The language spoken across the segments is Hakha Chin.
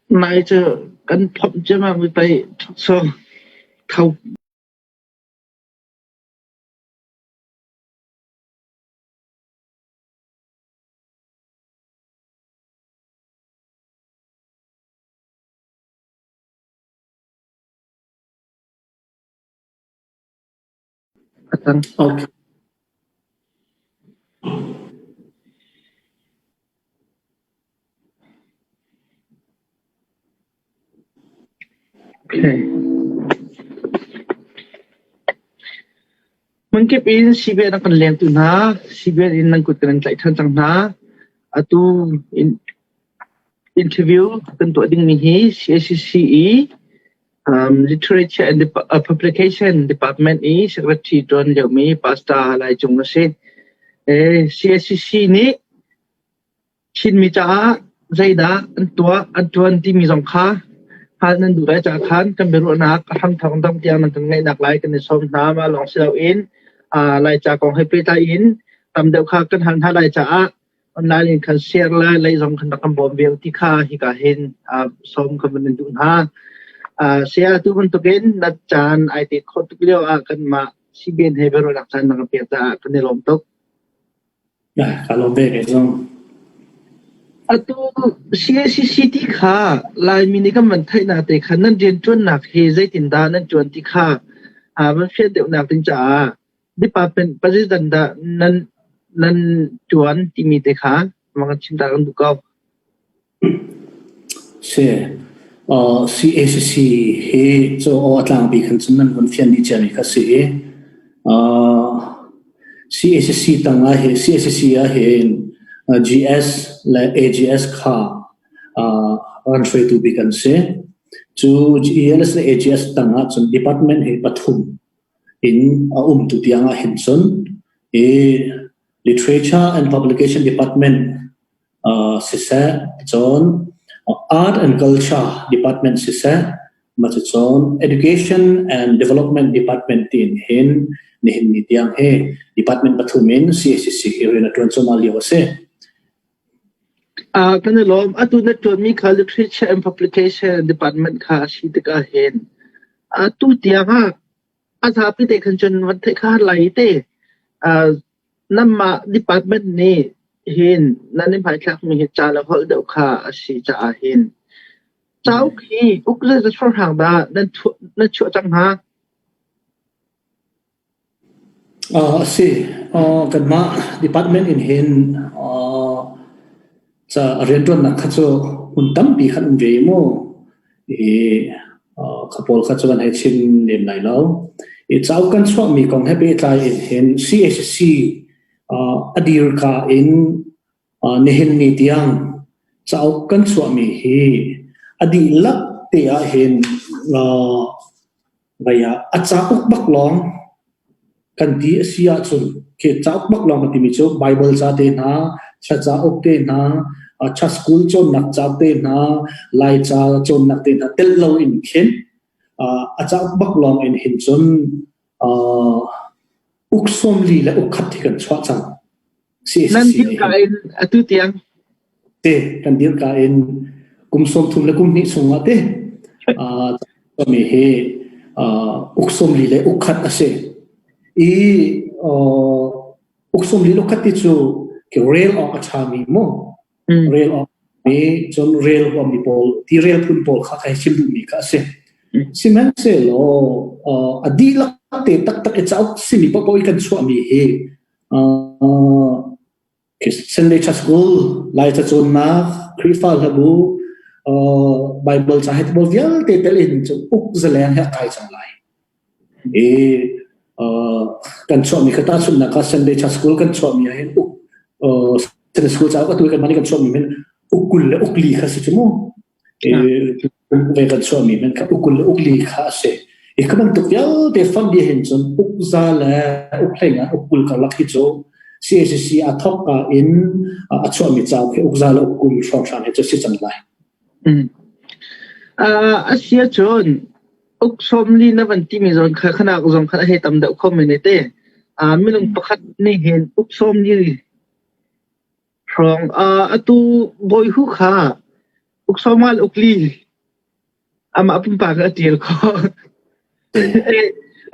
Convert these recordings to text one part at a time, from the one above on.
Nai cu kan phomh ciammam i pei ṭhuksawng tho. A cang. Okay. Okay. Hmunkip in CBN a kan lengtu hna, CBN in nan kut kan in tlaih ṭhan cang hna. Atu in interview kan tuah dingmi hi CACC i um, Literature and Dep- uh, Publication Department i Secretary ṭuan liomi Pastor Lai Cung a si. Eh, CACC nih Chinmi caah zeidah an tuah, an ṭuan timi zong kha hngalh nan duh lai caah khan kan biaruahnak a hramthawk dong tiang nan kan ngaihnak lai kan i sawm hna. Mah lawng si loin uh, Laica kong he pehtlai in tam deuh kha kan hal hna lai caah online in khan share le lei zong khan rak kan bawm ve ti kha hika hin uh, sawm kan van in duh hna. Uh, saya tu bantukin na caan ai te khawh tuk lio ah kanmah CBN he biaruahnak caan na kan pek caah kan i lawm tuk. Ka lawm ve kei zong. Atu CACC ti kha Laimi nih kan van theihnak te kha nan rianṭuannak hi zeitindah nan ṭuan ti kha van fian deuhnak ding caah department president dah nan nan ṭuan timi te kha van kan chim ta kan duh ko. Si. CACC hi cu aw a tlangpi khan cun nan vun fian dih ciami kha si i CACC tang ah hi CACC ah hin GS le AGS kha an hruaitu bik an si. Cu GS le AGS tang ah cun department hi pathum in a um tu tiang ah hin cun i Literature and Publication Department siseh, cun Art and Culture Department siseh, mah cucun Education and Development Department tiin hin nihin ni tiang hi department pathum in CACC hi rian a ṭuan cuahmah lio a si. Kan i lawm. Atu na ṭuanmi kha Literature and Publication Department kha a si tikah hin atu tiang ah a zapi te khan cun van theih kha lai te. Nanmah department nih hin nan i hmaithlakmi hi ca le holh deuh kha a si caah hin cauk hi uk zeizat hrawnghrang dah nan nan chuah cang hnga? A si. Kanmah department in hin ca rianṭuannak kha cu hmun tampi khan um ve mu. I kha pawl kha cu kan hei chim lem lai lo. I cauk kan chuahmi kong he pehtlai in hin CACC a dirka in nihin ni tiang cauk kan chuahmi hi a dihlak te ah hin Vai ah a cauk bak lawng kan ti a si ahcun khi cauk bak lawng kan timi cu Baibal ca te hna, thla cauk te hna, ṭha school cawnnak cauk te hna, Laica cawnnak te hna telh loin khin a cauk bak lawng in hin cun uk 40 le uk khat hi kan chuah cang. Nan dirka in atu tiang? Te, kan dirka in kum 30 le kum hnih chungah te mi hi uk 40 le uk khat a si. I uk 40 le uk khat ti cu rel awk a ṭhami mu. Rel awk mi cun rel huammi pawl ti rel phun pawl kha kai chim duhmi kha a si. Sihmanhsehlaw a dihlak te taktak i cauk simi paohpaoh i kan chuahmi hi Sunday Church School, Laica cawnnak, Khrihfa hlabu, Bible ca he pawl vialte tel in cun uk zaleng he a kai cang lai. I kan chuahmi kha tahchunhnak ah Sunday Church School kan chuahmi ah hin uk Sunday School cauk atu kan mah nih kan chuahmi hin uk 20 le uk li kha si cu mu. Ve kan chuahmi men kha uk 20 le uk li kha a si. I kha bantuk vialte fund hi hin cun uk za le uk hlei nga uk 20 karlak hi cu CACC a thawk ka in a chuahmi cauk hi uk za le uk 20 hrawnghrang hi cu si cang lai. A si ahcun uk 40 na van timi zawn kha khanak zong kha a hei tam deuh kho men te. Minung pakhat nih hin uk 40 hrawng atu bawi hu kha. Uk sawmal uk li amah pumpak a ṭial khawh.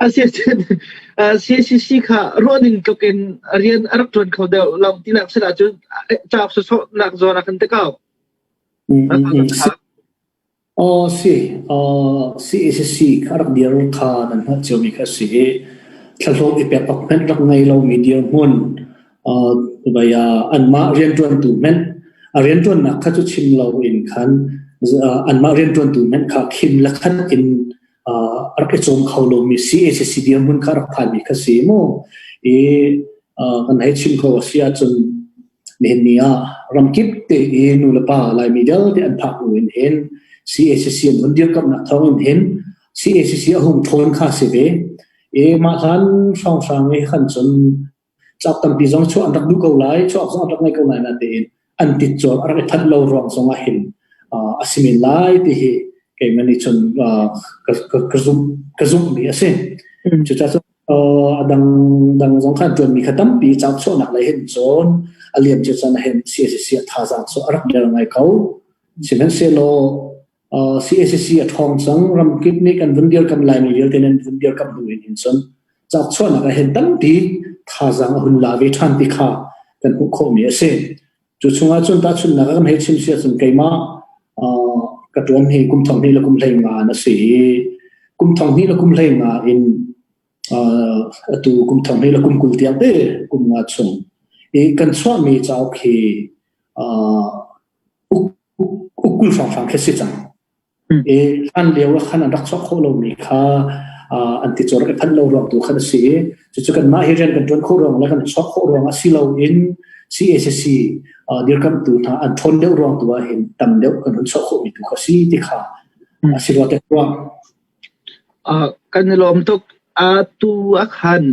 Asiahcun CCC kha ruahning tluk in rian a rak ṭuan kho deuh lo tinak si ahcun cauk sawsawhnak zawn ah khan ti ko. Aw si, CACC kha rak dir kha nan hngalh ciomi kha a si i thlahlawh i pek awk hmanh rak ngei lomi dirhmun vai ah anmah rianṭuantu hmanh a rianṭuannak kha cu chim loin khan anmah rianṭuantu hmanh kha khim le khat in a rak i cawm kho lomi CACC dirhmun kha rak phanmi kha si mu. I kan hei chim kho a si ahcun nihin ni ah ramkip te i nu le pa Laimi vialte an phak hnu in hin CACC an hun dirkamhnak thawng in hin CACC a hung ṭhawn kha si ve. I mah hlan hrawnghrang i khan cun cauk tampi zong chuah an rak duh ko lai, chuak zong an rak ngei ko lai natein an titcawl a rak i phanh lo ruang zong ah hin a si men lai ti hi keimah nih cun ka zumh ka zumhmi a si. Cucaah cun a dang dang zong khan ṭuanmi kha tampi cauk chuahnak lei hin cun a liam cia caan ah hin CACC a thazaang cu a rak der ngai ko. Sihmanhsehlaw CACC a ṭhawng cang. Ramkip nih kan vun dirkamh Laimi vialte nan vun dirkamh hnu in hin cun cauk chuahnak ah hin tampi thazaang a hun la ve ṭhan ti kha kan hmuh khawhmi a si. Cu chungah cun tahchunhnak ah kan hei chim si ahcun keimah ka ṭuan hi kum thong hnih le kum hlei nga in a si i kum thong hnih le kum hlei nga in atu kum thong hnih le kum 20 tiang te kum nga chung i kan chuahmi cauk hi uk 20 hrawnghrang khi si cang. I hlan lio ah khan an rak chuah khawh lomi kha an ti cawr i phanh lo ruang tu khan a si i cucu kanmah hi rian kan ṭuan khawh ruang le kan chuah khawh ruang ah si loin CACC dirkamhtu hna an ṭhawn deuh ruang tu ah hin tam deuh kan hun chuah khawhmi tu kha si ti kha a si rua te ruang. Kan i lawm tuk. Atu ah khan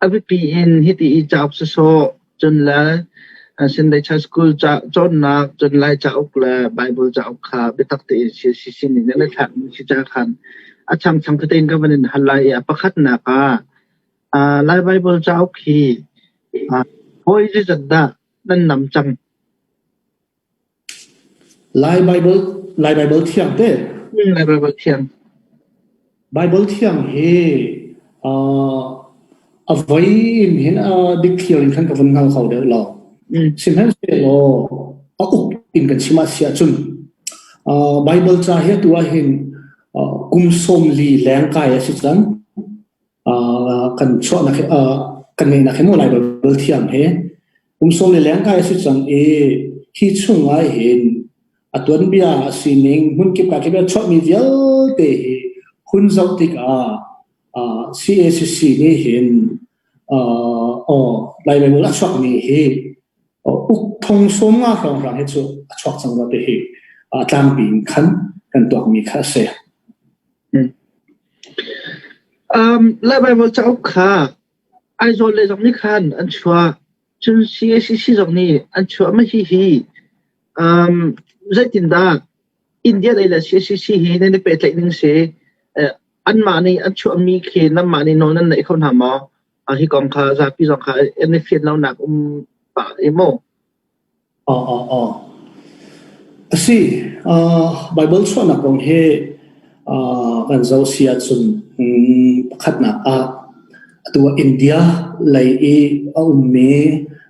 A biapi in hiti i cauk sawsawh, cun le Sunday Church School cawnnak, cun Lai cauk le Baibal cauk kha biatak tein sin in na thlakmi si ca khan a changchang tete in ka van in hal lai i a pakhatnak ah Lai Baibal cauk hi hawi zeizat dah nan nam cang? Lai Baibal Lai Baibal thiang te. Lai Baibal thiang. Baibal thiang hi a voi in hin a dikthliar in khan ka vun hngal kho deuh lo. Sihmanhsehlaw a uk in kan chim ah si ahcun Baibal ca hi atu ah hin kum 40 leng kai a si cang. Kan chuahnak kan ngeihnak hi mu Lai Baibal thiang hi kum sawm le leng kai a si cang i hi chung ah hin a tuanbia a sining hmunkip ka kip chuahmi vialte hi hun zoh tikah CACC nih hin Lai Baibal a chuakmi hi uk thong sawm nga hrawnghrang hi cu a chuak cang rua ti hi tlangpi in khan kan tuakmi kha a si. Lai Baibal cauk kha Aizawl lei zong nih khan an chuah. Cun CACC zong nih an chuah. Mah hihi zeitindah India lei le CACC hi nan i pehtlaih ning si? Anmah nih an chuahmi khi nanmah nih nawl nan neih kho hna maw? Hi kong kha zapi zong kha an i fian lonak um pah i maw? Aw, aw, aw. A si. Baibal chuahnak kong hi kan zoh si ahcun pakhatnak ah atu ah India lei i a ummi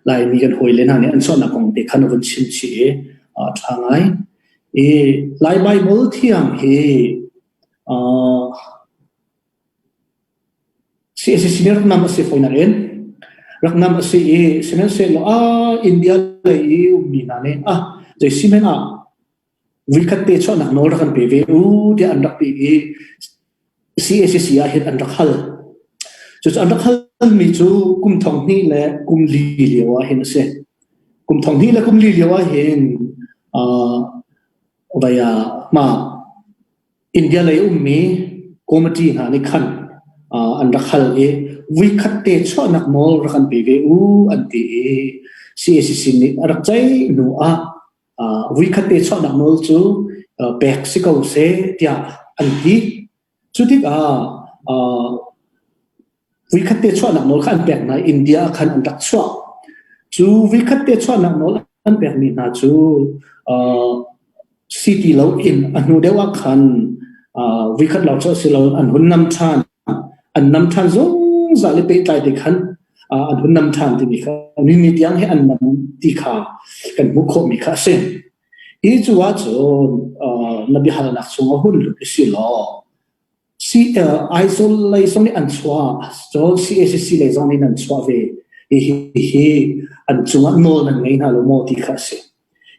Laimi kan hawile hna nih an chuahnak kong te khan a vun chim chih i a ṭha ngai. I Lai Baibal thiang hi CACC nih rak nam a si fawinak in rak nam a si i sihmanhsehlaw ah India lei i ummi hna nih ah zei si hmanh ah vuikhat te chuahnak nawl rak kan pe ve u tiah an rak ti i CACC ah hin an rak hal. Cucu an rak halmi cu kum thong hnih le kum li lio ah hin a si. Kum thong hnih le kum li lio ah hin uh, vai ah ma India lei ummi committee hna nih khan an rak hal i vuikhat te chuahnak nawl rak kan pe ve u an ti i CACC nih a rak ceih hnu ah vuikhat te chuahnak nawl cu pek si ko seh tiah an ti. Cu tikah vuikhat te chuahnak nawl kha an pek hna i India ah khan an rak chuah. Cu vuikhat te chuahnak nawl an pekmi hna cu. Si ti lo in a hnu deuh ah khan voikhat lawng cu a si lo an hun nam ṭhan. An nam ṭhan zungzal i pehtlai te khan an hun nam ṭhan timi kha ni tiang hi an nam ti kha kan hmuh khawhmi kha a si. Hi cu ahcun na biahalnak chung a hun lut i si law Aizawl lei zong nih an chuah, cun CACC lei zong nih an chuah ve. Hihi hi an cungah nawl nan ngei hna lo maw ti kha a si.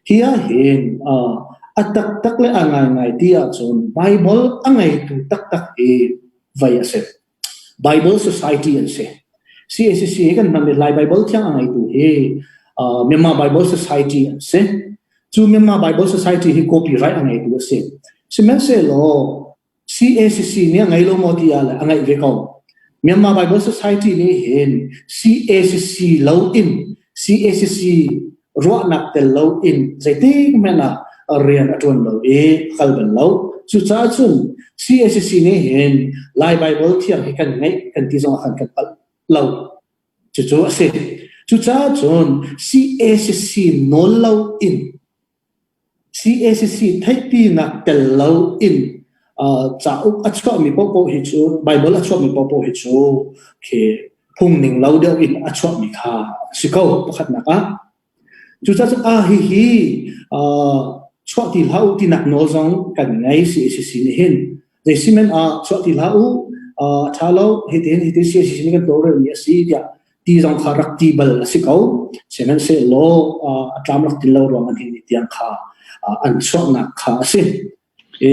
Hi ahhin a taktak le a ngaingai ti ahcun Baibal a ngeitu taktak hi vei a si. Bible Society an si. CACC hi kan hmanmi Lai Bible thiang a ngeitu hi Myanmar Bible Society an si. Cu Myanmar Bible Society hi copyright a ngeitu a si. Sihmanhsehlaw CACC nih a ngei lo maw ti ah le a ngeih ve ko. Myanmar Bible Society nih hin CACC lo in CACC ruahnak tel lo in zeitik hmanh ah rian a ṭuan lo i a kal bal lo. Cucaah cun CACC nih hin Lai Bible thiang hi kan ngeih kan ti zong ah khan kan palh lo. Cucu a si. Cucaah cun CACC nawl lo in CACC theihpinak tel lo in cauk a chuahmi paohpaoh hi cu Baibal a chuahmi paohpaoh hi cu khi phungning lo deuh in a chuahmi kha a si ko pakhatnak ah. Cucaah cun ah hihi chuah ti hlah u tinak nawl zong kan ngei CACC nih hin. Zeisihmanh ah chuah ti hlah u, a ṭha lo, hitin hitin CACC nih kan tawlrelmi a si tiah ti zong kha rak ti bal a si ko. Sihmanhsehlaw a tlam rak ti lo ruang an hin tiang kha an chuahnak kha a si. I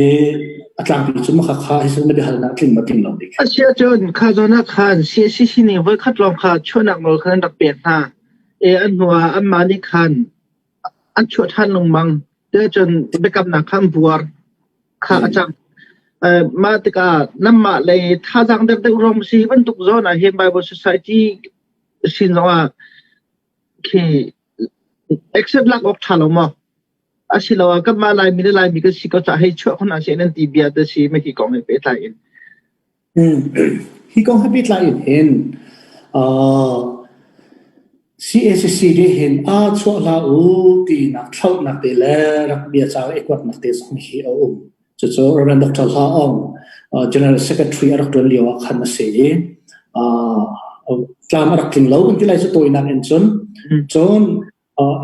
a tlangpi cu maka kha hi na biahalnak tling ma tling lo dik. A si ahcun kha zawn ah khan CACC nih voikhat lawng kha chuahnak nawl khan an rak pek hna. E an hnu ah anmah nih khan an chuah ṭhan lengmang. Tiahcun biakamnak kha an buar kha a cang. Mah tikah nanmah lei thazaang deuhdeuh ruang si hi bantuk zawn ah hin Bible Society sin zongah khi accept lak awk ṭha lo maw? Asiloah kanmah Laimi le Laimi kan si ko caah hei chuah khun ah seh nan ti bia te si ma hi kong he pehtlai in. Hi kong he pehtlai in hin CACC nih hin aa chuah hlah u tinak thlauhnak te le rak bia ca i kuatnak te zong hi a um. Cucu Reverend Dr. Hla Aung, General Secretary a rak ṭuan lio ah khan a si i tlam a rak tling lo kan ti lai cu tawinak in cun. Cun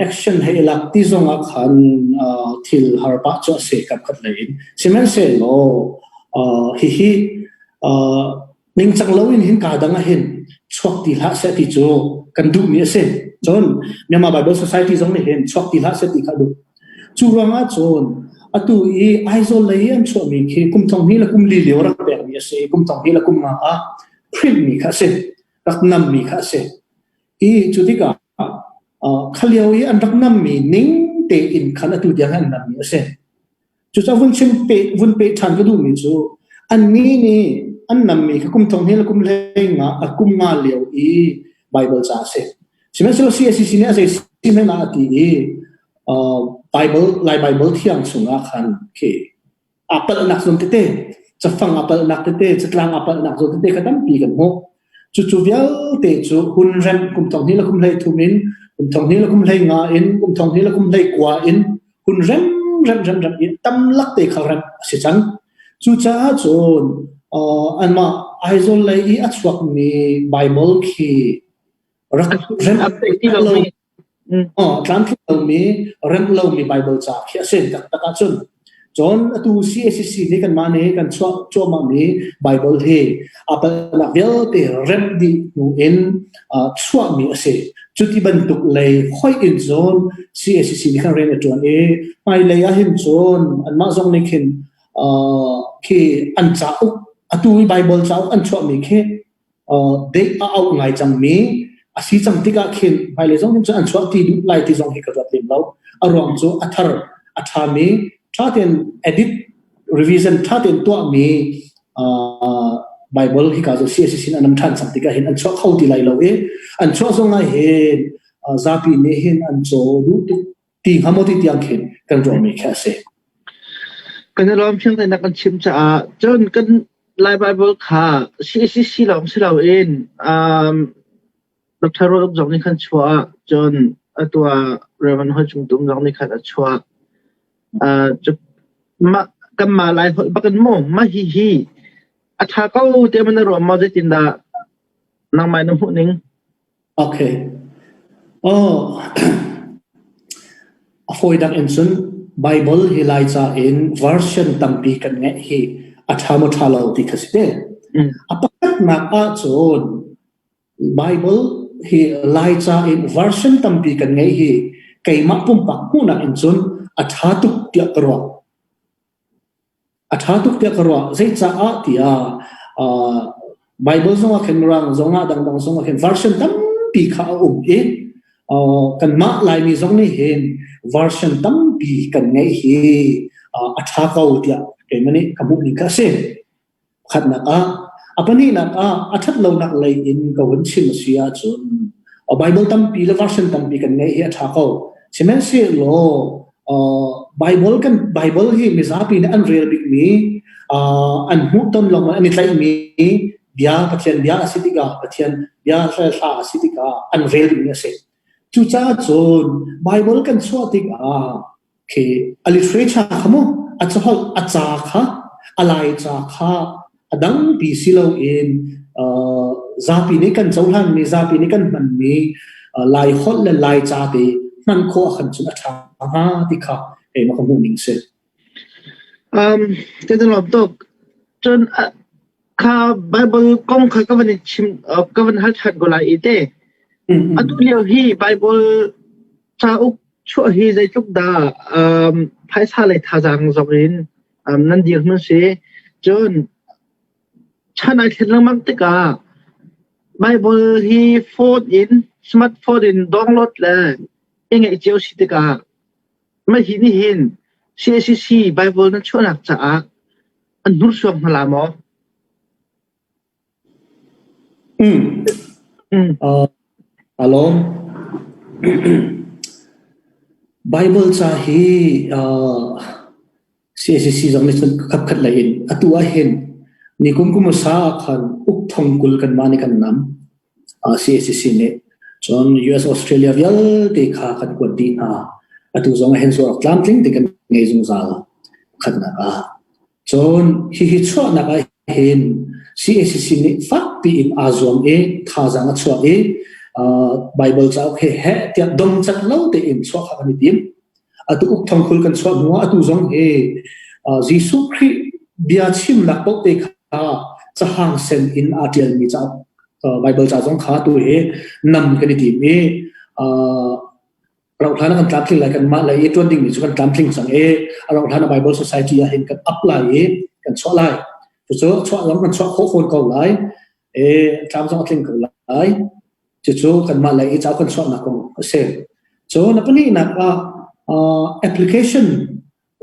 action hei lak ti zong ah khan thil har pah cu a si kap khat lei in. Sihmanhsehlaw hihi ningcang loin hin kaa dang ah hin chuak ti hlah seh ti cu kan duhmi a si. Cun Myanmar Bible Society zong nih hin chuak ti hlah seh ti kha a duh. Cu ruangah cun atu i Aizawl lei i an chuahmi khi kum thong hnih le kum li lio rak pekmi a si i kum thong hnih le kum nga ah print mi kha a si, rak nammi kha a si. I cu tikah kha lio i an rak nammi ning tein khan atu tiang an nammi a si. Cucaah vun chim pe vun pe ṭhan ka duhmi cu annih nih an nammi kha kum thong hnih le kum hlei nga a kum nga lio i Bible ca a si. Sihmanhsehlaw CACC nih a zei si hmanh ah a ti i Bible Lai Bible thiang chungah khan khi aa palhnak zawn tete cafang aa palhnak tete catlang aa palhnak zawn tete kha tampi kan hmuh. Cucu vialte cu hun remh kum thong hnih le kum hlei thum in kum thong hnih le kum hlei nga in kum thong hnih le kum hlei kua in hun rem rem rem rem in tam lak te kha rem a si cang. Cucaah cun anmah Aizawl lei i a chuakmi Bible khi rak rem lo tlamtling lomi remh lomi Bible ca khi a si taktak ahcun. Cun atu CACC nih kanmah nih kan chuah cuahmahmi Bible hi aa palhnak vialte remh dih hnu in chuahmi a si. Cuti bantuk lei hoih in cun CACC nih khan rian a ṭuan i hmailei ah hin cun anmah zong nih khin khi an cauk atu i Bible cauk an chuahmi khi date a auh ngai cangmi a si cang tikah khin hmailei zong hin cun an chuah ti duh lai ti zong hi ka ruat lem lo. A ruang cu a thar a ṭhami ṭha tein edit revision ṭha tein tuahmi Bible hika cu CACC sin an um ṭhan cang tikah hin an chuah kho ti lai lo i an chuah zong ah hin zapi nih hin an caw duh tuk ti hnga maw ti tiang khin kan ruahmi khi a si. Kan i lawm thiang tein na kan chim caah cun kan Lai Bible kha CACC lawng si loin Dr. Rual Uk zong nih khan chuah cun atu ah Reverend Hoi Cung Tum zong nih khan a chuah. Mah kanmah Lai holh bak in maw mah hihi a ṭha ko tiah maw na ruah maw zeitindah nangmah na hmuh ning? Okay. Oh, a fawi dang in cun Bible hi Laica in version tampi kan ngeih hi a ṭha maw ṭha lo ti kha si te. A pakhatnak ahcun Bible hi Laica in version tampi kan ngeih hi keimah pumpak hmuhnak in cun a ṭha tuk tiah ka ruah. A ṭha tuk tiah ka ruah. Zeicaah tiah uh, Bible zongah khin Mirang zongah dangdang zongah khin version tampi kha a um i uh, kanmah Laimi zong nih hin version tampi kan ngeih hi uh, a ṭha ko tiah keimah nih ka hmuh ning kha a si. Pakhatnak ah, a pahnihnak ah a ṭhat lonak lei in ka hun chim a si ahcun Bible tampi le version tampi kan ngeih hi a ṭha ko. Sihmanhsehlaw uh, Bible kan Bible hi mizapi nih an rel bikmi uh, an hmuhton lawng an i tlaihmi bia Pathian bia a si tikah Pathian bia hla a si tikah an rel dingmi a si. Cucaah cun Bible kan chuah tikah Khi a literature kha mu a caholh a ca kha a Laica kha a dangpi si loin uh, zapi nih kan cohlanmi zapi nih kan hmanmi uh, Lai holh le Laica te hman khawh ah khan cun a ṭha hnga ti kha keimah ka hmuh ning si. Um, kan i lawm tuk. Cun kha Bible kong kha ka van i chim ka van hal ṭhan ko lai i te. Atu lio hi Bible cauk chuah hi zeitluk dah um, phaisa lei thazaang zong in um, nan dirhmun si. Cun chan ai thlen lengmang tikah Bible hi phone in smartphone in download le i ngeih cio si tikah mah hi nih hin CACC Bible nan chuahnak caah an hnursuang hna la maw? Mm. Uh, alawm. Bible ca hi uh, CACC zong nih cun kapkhat lei in atu ah hin ni kum kum sa ah khan uk thong kul kan mah nih kan nam uh, CACC nih cun US Australia vialte kha kan kuat dih hna atu zong ah hin zuar tlamtling te kan ngei zungzal khatnak ah cun hihi chuahnak ah hin CACC nih fakpi in aa zuam i thazaang a chuah i Bible cauk he heh tiah dongcat lo tein chuah kha kan i tim. Atu uk thongkhul kan chuah hnu ah atu zong hi Jesuh Khrih bia chimnak paoh te kha cahang sen in aa ṭialmi cauk Bible ca zong kha tu hi nam kan i tim i rauhhlan ah kan tlamtling lai kanmah lei i ṭuan dingmi cu kan tlamtling cang i a rauhhlan ah Bible Society ah hin kan up lai i kan chuah lai. Cucu chuah zong kan chuah khawh fawn ko lai i tlam zong a tling ko lai. Cucu kanmah lei i cauk kan chuahnak kong a si. Cun a pahnihnak ah application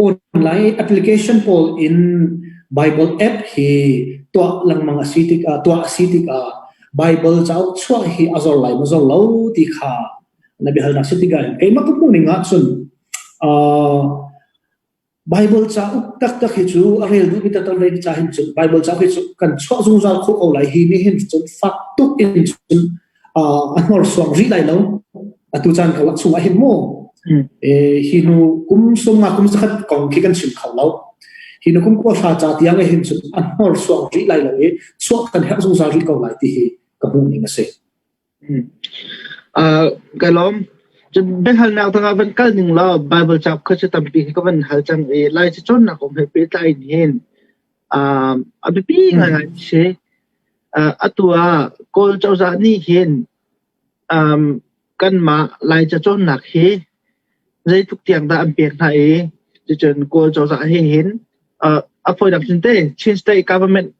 Online application pawl in Bible app hi tuah lengmang a si tikah tuah a si tikah Bible cauk chuah hi a zor lai maw zor lo ti kha na biahalnak si tikah keimah ka hmuh ning ahcun uh, Bible cauk taktak hi cu a rel duhmi taktak lei ca hin cun Bible cauk hi cu kan chuah zungzal khawh ko lai hi nih hin cun fak tuk in cun a hnorsuang rih lai lo atu caan karlak chungah hin mu hi hnu kum sum nga kum zakhat kong khi kan chim kho lo hi nu kum kua hra ca tiang hin cun a hnorsuang rih lai lo i chuah kan herh zungzal rih ko lai ti hi ka hmuh ning a si Ka lawm. Cun biahalnak dang ah van kal ning law Bible cauk kha cu tampi ka van hal cang i Lai cacawnnak kong he pehtlai in hin a biapi ngaingai si. Atu ah Kawl cozah nih hin kanmah Lai cacawnnak hi zeitluk tiang dah an pek hna i cucun Kawl cozah he hin a fawinak cun te Chin State Government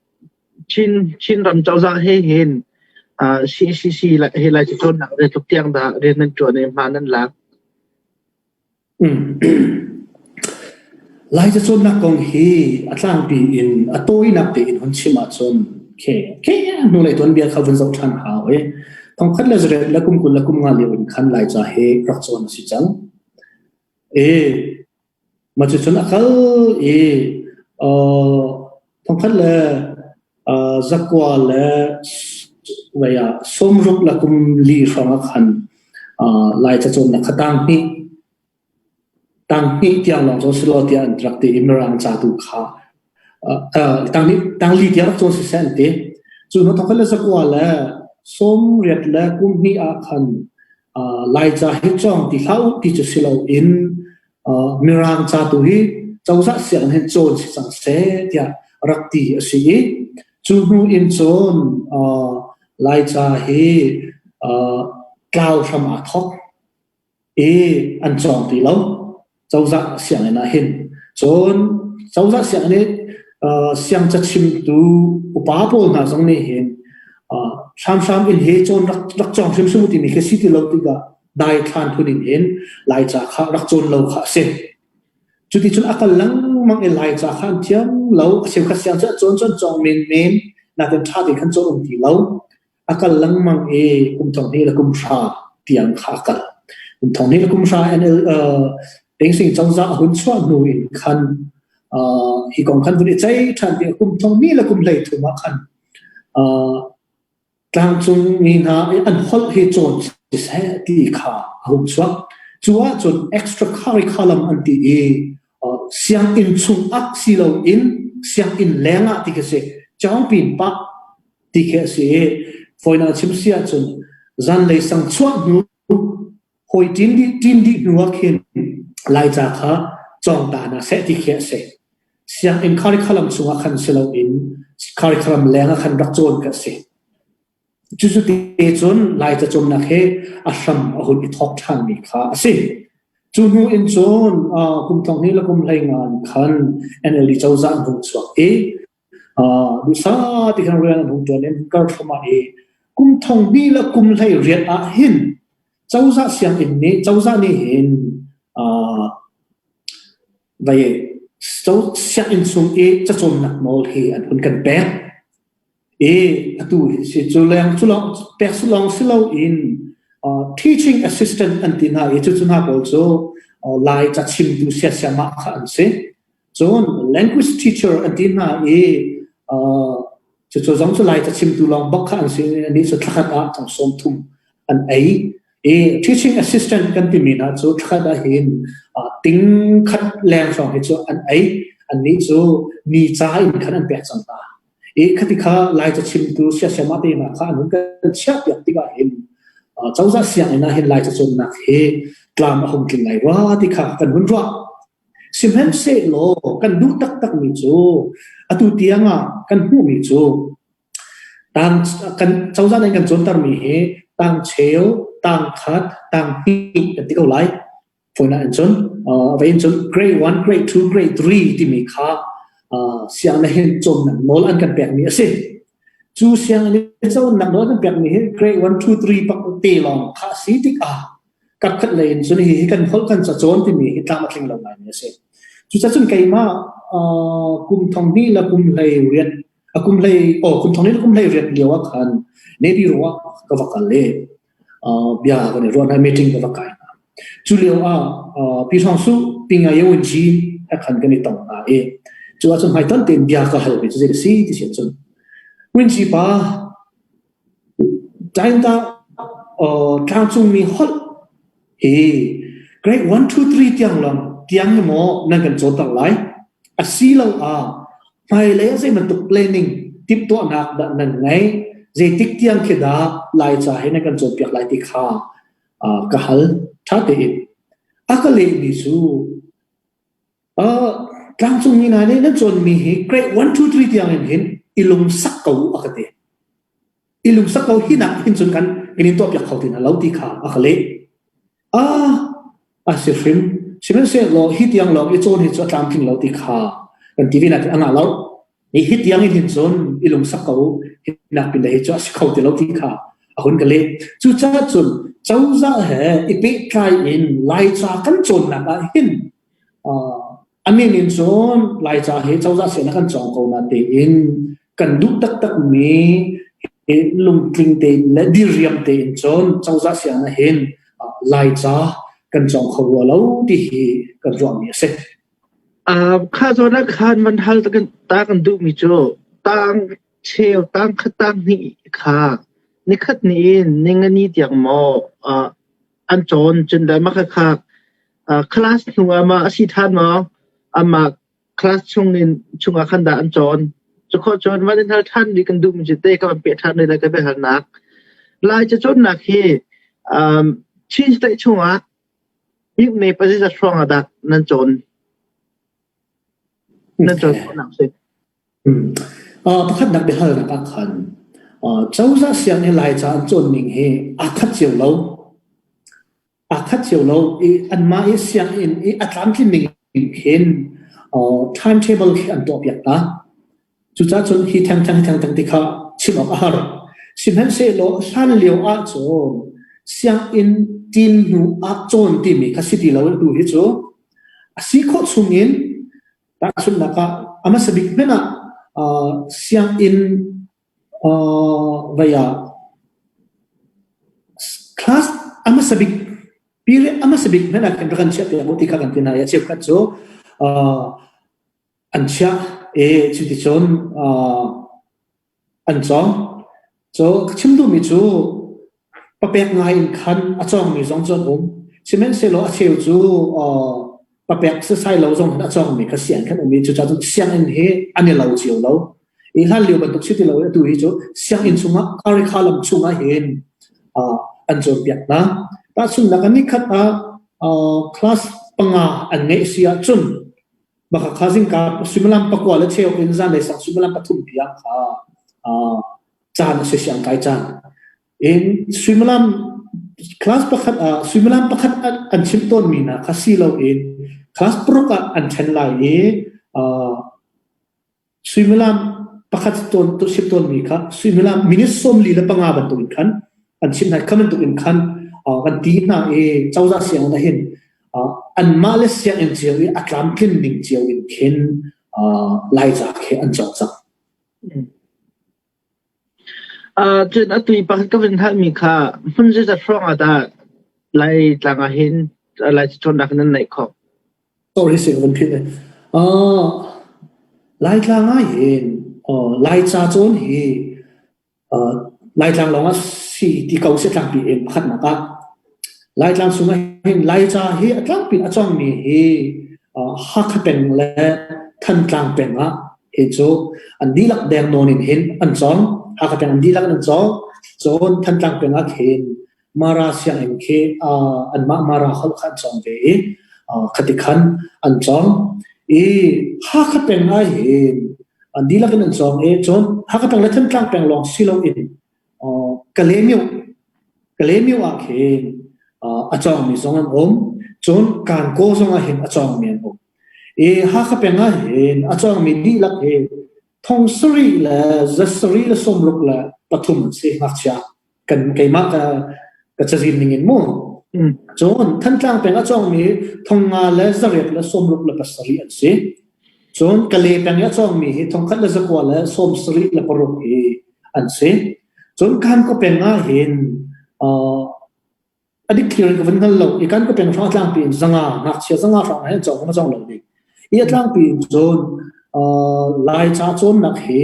Chinram cozah he hin CCC he Lai cacawnnak zeitluk tiang dah rian nan ṭuan i hma nan lak? Lai cacawnnak kong hi a tlangpi in a tawinak tein hun chim ahcun khi hnulei tuanbia kha vun zoh ṭhan hau i thongkhat le zarep le kum 20 le kum nga lio in khan Laica hi rak cawn a si cang. I mah cucun a kal i thongkhat le zakua le vei ah 60 le kum li hrawng ah khan Lai cacawnnak kha tang hnih. Tanghnih tiang lawng cawn si law tiah an rak ti i Mirang ca tu kha tangli tiang rak cawn siseh an ti. Cu hnu thawk le zakua le 80 le kum hnih ah khan Laica hi cawng ti hlah u ti cu si loin Mirang ca tu hi cozah sianginn hin cawn si cang seh tiah rak ti a si i cu hnu in cun Laica hi tlau hram aa thawk. I an cawng ti lo cozah sianginn ah hin. Cun cozah sianginn i siang cachimtu upa pawl hna zong nih hin hramhram in hi cawn rak rak cawng hrimhrim u timi khi si ti lo tikah daithlan phun in hin Laica kha rak cawn lo kha a si. Cuticun a kal lengmang i Laica kha an thiam lo. A cheukhat siang cu a cawn cu an cawng menmen, nain ṭha tein khan cawn um ti lo. A kal lengmang i kum thong hnih le kum hra tiang kha a kal. Kum thong hnih le kum hra NL Tengsing cozah a hun chuah hnu in khan hi kong khan vun i ceih ṭhan ti kum thong hnih le kum 33 ah khan tlangcung mi hna an holh hi cawn siseh ti kha a hung chuak. Cu ahcun extra curriculum an ti i sianginn chung ah si loin sianginn leng ah ti khi si. Cawngpin pah ti khi a si i fawinak chim si ahcun zanlei sang chuah hnu hawi ṭin dih ṭin dih hnu ah khin Laica kha cawng ta hna seh ti khi a si. Sianginn curriculum chungah khan si loin curriculum leng ah khan rak cawn ka si. Cucu te cun Laica cawnnak he a hram a hun i thawk ṭhanmi kha a si. Cu hnu in cun kum thong hnih le kum 15 khan NLD cozah an hung chuak i Duhsah ti khan rian an hung ṭuan i an kar thluahmah i kum thong hnih le kum 18 ah hin cozah sianginn nih cozah nih hin vai sianginn chung i cacawnnak nawl hi an hun kan pek. I atu hi si cu leng cu lawng pek si lawng si loin teaching assistant an ti hna i cucu hna pawl cu Lai ca chimtu siasiamah kha an si. Cun language teacher an ti hna i cucu zong cu Lai cachimtu lawng bak kha an si. Anih cu thlakhat ah thong 30 an ei. I teaching assistant kan timi hna cu thlakhat ah hin ting khat leng hrawng hi cu an ei. Annih cu mi ca in khan an pek cang hna. I khati kha Lai cachimtu siasiamah te hna kha an hun kan chiah piak tikah hin cozah sianginn ah hin Lai cacawnnak hi tlam a hung tling lai rua ti kha kan hun ruah. Sihmanhsehlaw kan duh taktakmi cu atu tiangah kan hmuhmi cu tang kan cozah nih kan cawntermi hi tang cheu, tang khat, tang hnih kan ti ko lai. Fawinak in cun uh, in cun grade 1, grade 2, grade 3 timi kha uh, sianginn hin cawnnak nawl an kan pekmi a si. Cu sianginn cawnnak nawl an kan pekmi hi grade 1, 2, 3 pak te lawng kha a si tikah kapkhat lei in cun hihi kan holh kan cacawn timi hi tlam a tling lo ngaimi a si. Cucacun keimah kum thong hnih le kum hlei riat a kum hlei oh kum thong hnih le kum hlei riat lio ah khan Navy ruah ka va kal i bia kan i ruah hna meeting ka va kai hna. Cu lio ah Pi Thawng Su Pi Nga Ye Wun Ji he khan kan i tong hna i cu ahcun hmaitonh tein bia ka hal mi cu zei a si ti si ahcun Wun Ji pa Tlangcungmi holh hi grade 1, 2, 3 tiang lawng tiang hi maw nan kan cawnter lai? Asiloah hmailei ah zei bantuk planning timhtuahnak dah nan ngeih? Zeitik tiang khi dah Laica hi nan kan cawnpiak lai ti kha ka hal ṭha tein. A ka lehmi cu Tlangcungmi hna nih nan cawnmi hi grade 1, 2, 3 tiang in hin i lungsak ko u a ka ti. I lungsak ko hi nak hin cun kan kan in tuahpiak kho ti hna lo ti kha a ka leh. Ah, a si hrim. Sihmanhsehlaw hi tiang lawng i cawn hi cu a tlamtling lo ti kha kan ti ve nakin a ngah lo. Hi hi tiang in hin cun i lungsak ko u. Hi nak pin hi cu a si kho ti lo ti kha a hun ka leh. Cucaah cun cozah he i pehtlai in Laica kan cawnnak ah hin A min in cun Laica hi cozah sin ah kan cawng ko na tein kan duh taktakmi lungtling tein le diriam tein cun cozah sian ah hin Laica kan cawng kho rua lo ti hi kan ruahmi a si. Kha zawn ah khan van hal ta kan duhmi cu tang cheu tang khat tang hnih kha nikhat ni in ningani tiang maw an cawn cun le mah khakha. Class hnu ah ma a si ṭhan maw? Amah class chung in chungah khan dah an cawn? Cukhawh cun van in hal ṭhan rih kan duhmi cu te ka van peh ṭhan rih lai ka biahalnak. Lai cacawnnak hi Chin State chungah bikne pazizat hrawng ah dah nan cawn? Nan cawn khawhnak si? Pakhatnak biahalnak ah khan cozah sianginn Laica an cawn ning hi aa khat cio lo. Aa khat cio lo i anmah i sianginn i a tlamtlin ning khin timetable khi an tuahpiak hna. Cucaah cun hi thengtheng hi thengtheng ti kha chim awk a har. Sihmanhsehlaw hlan lio ahcun sianginn ṭin hnu ah cawn timi kha si ti lo in tu hi cu a si khawh chung in tahchunhnak ah a hmasa bik hmanh ah sianginn Vai ah class a hmasa bik period a hmasa bik hmanh ah khin rak kan chiahpiak u ti kha kan ti hna i a cheukhat cu an chiah i cuticun an cawng. Cu ka chim duhmi cu Papek ngai in khan a cawngmi zong cu an um. Sihmanhsehlaw a cheu cu papek setsai lo zong in a cawngmi kha sianginn khan um i cucaah cun sianginn hi an i lo cio lo. I hlan lio bantuk si ti lo i atu hi cu sianginn chungah curriculum chungah hin an cawnpiak hna. Tahchunhnak ah nikhat ah class panga an ngeih si ahcun baka kha zingka suimilam pakua le cheu in zanlei sang suimilam pathum tiang kha caan a si siang kai caan. In suimilam class pakhat ah suimilam pakhat an chimh tawnmi hna kha si loin class paruk ah an ṭhen lai i suimilam pakhat tawn chimh tawnmi kha suimilam minute 45 bantuk in khan an chimh hna. Kha bantuk in khan kan ti hna i cozah sianginn ah hin anmah le sianginn cio i a tlamtlin ning cio in khin Laica khi an cawk cang. Cun atu i pakhat ka vun halmi kha hmun zeizat hrawng ah dah Laitlang ah hin Lai cacawnnak nan neih khawh? Sorry, si ka vun philh. Laitlang ah hin Laica cawn hi Laitlang lawng ah si ti ko si tlangpi in pakhatnak ah. Laitlang chung ah hin Laica hi a tlangpi in a cawngmi hi Hakha peng le Thantlang peng ah hi cu an dihlak deng nawn in hin an cawng. Hakha peng an dihlak in an cawng. Cun Thantlang peng ah khin Mara sianginn khi anmah Mara holh kha an cawng ve i khati khan an cawng. I Hakha peng ah hin an dihlak in an cawng i cun Hakha peng le Thantlang peng lawng si loin Kalaymyo Kalaymyo ah khin a cawngmi zong an um. Cun Kankaw zong ah hin a cawngmi an um. I Hakha peng ah hin a cawngmi dihlak hi thong sarih le za sarih le sawmruk le pathum an si ngakchia. Kan keimah ka ka cazin ning in mu. Cun Thantlang peng a cawngmi thong nga le zariat le sawmruk le pasarih an si. Cun Kale peng i a cawngmi hi thongkhat le zakua le sawm sarih le paruk hi an si. Cun Kankaw peng ah hin a dikthlir in ka vun hngal lo i Kankaw peng hrawng a tlangpi in zanga ngakchia zanga hrawng ah hin cawng a cawng lo ding. I a tlangpi in cun Laica cawnnak hi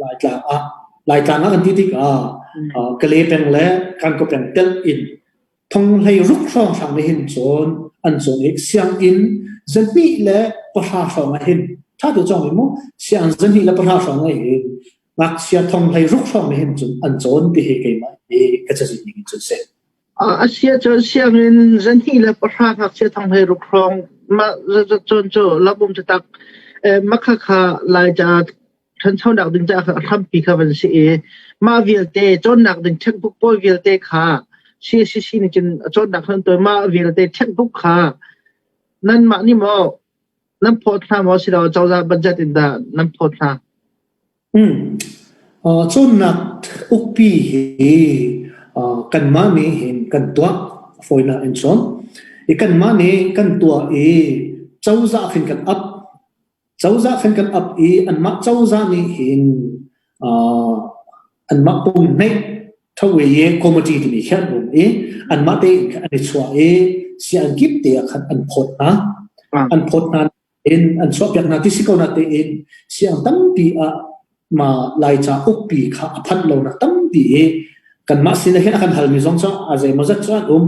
Laitlang ah Laitlang ah kan ti tikah Kale peng le Kankaw peng telh in thong hlei ruk hrawnghrang nih hin cun an cawn i sianginn zahnih le pahra hrawng ah hin ṭha te cawng i mu sianginn zahnih le pahra hrawng ah hin ngakchia thong hlei ruk hrawng nih hin cun an cawn ti hi keimah hi ka cazin ning in cun si. A sia cun sianginn zahnih le pahra ngakchia thong hlei ruk hrawng mah cun cu lamum tatak makha kha Laica ṭhanchonak ding caah a hrampi kha van si i mah vialte cawnnak ding checkbook pawl vialte kha CCC nih cun a cawnnak khan tuah mah vialte checkbook kha nanmah nih maw nan phawt hna maw silo cozah budget in dah nan phawt hna? Cawnnak ukpi hi kanmah nih hin kan tuah fawinak in cun i kanmah nih kan tuah i cozah khin kan ap Cozah khan kan ap i anmah cozah nih hin anmah pumhneih Thawe committee timi khi an um i anmah tein khan an i chuah i sianginn kip te ah khan an phawt hna. An phawt hna in an chuahpiak hna ti si ko na tein siang tampi ah ma Laica ukpi kha a phanh lonak tampi i kanmah sin ah hin a kan halmi zong cu a zeimawzat cu an um.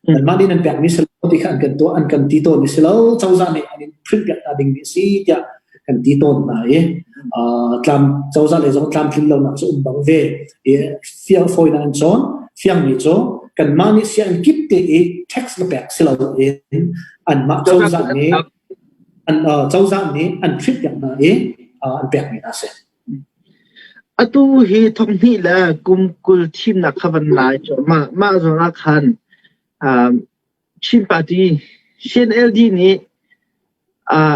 Nanmah nih nan pekmi si lo ti kha an kan tuah an kan ti tawn i si lo cozah nih an in print piak hna dingmi a si tiah kan ti tawn hna i tlam cozah lei zong tlamtlin lonak cu um bang ve i fiang fawinak in cawn fiangmi cu kanmah nih sianginn kip te i tax na pek si lo in anmah cozah nih an cozah nih an print piak hna i an pekmi hna si. Atu hi thonghnih le kum 20 thimnak kha van lai cu mah mah zawn ah khan Chin Party CNLD nih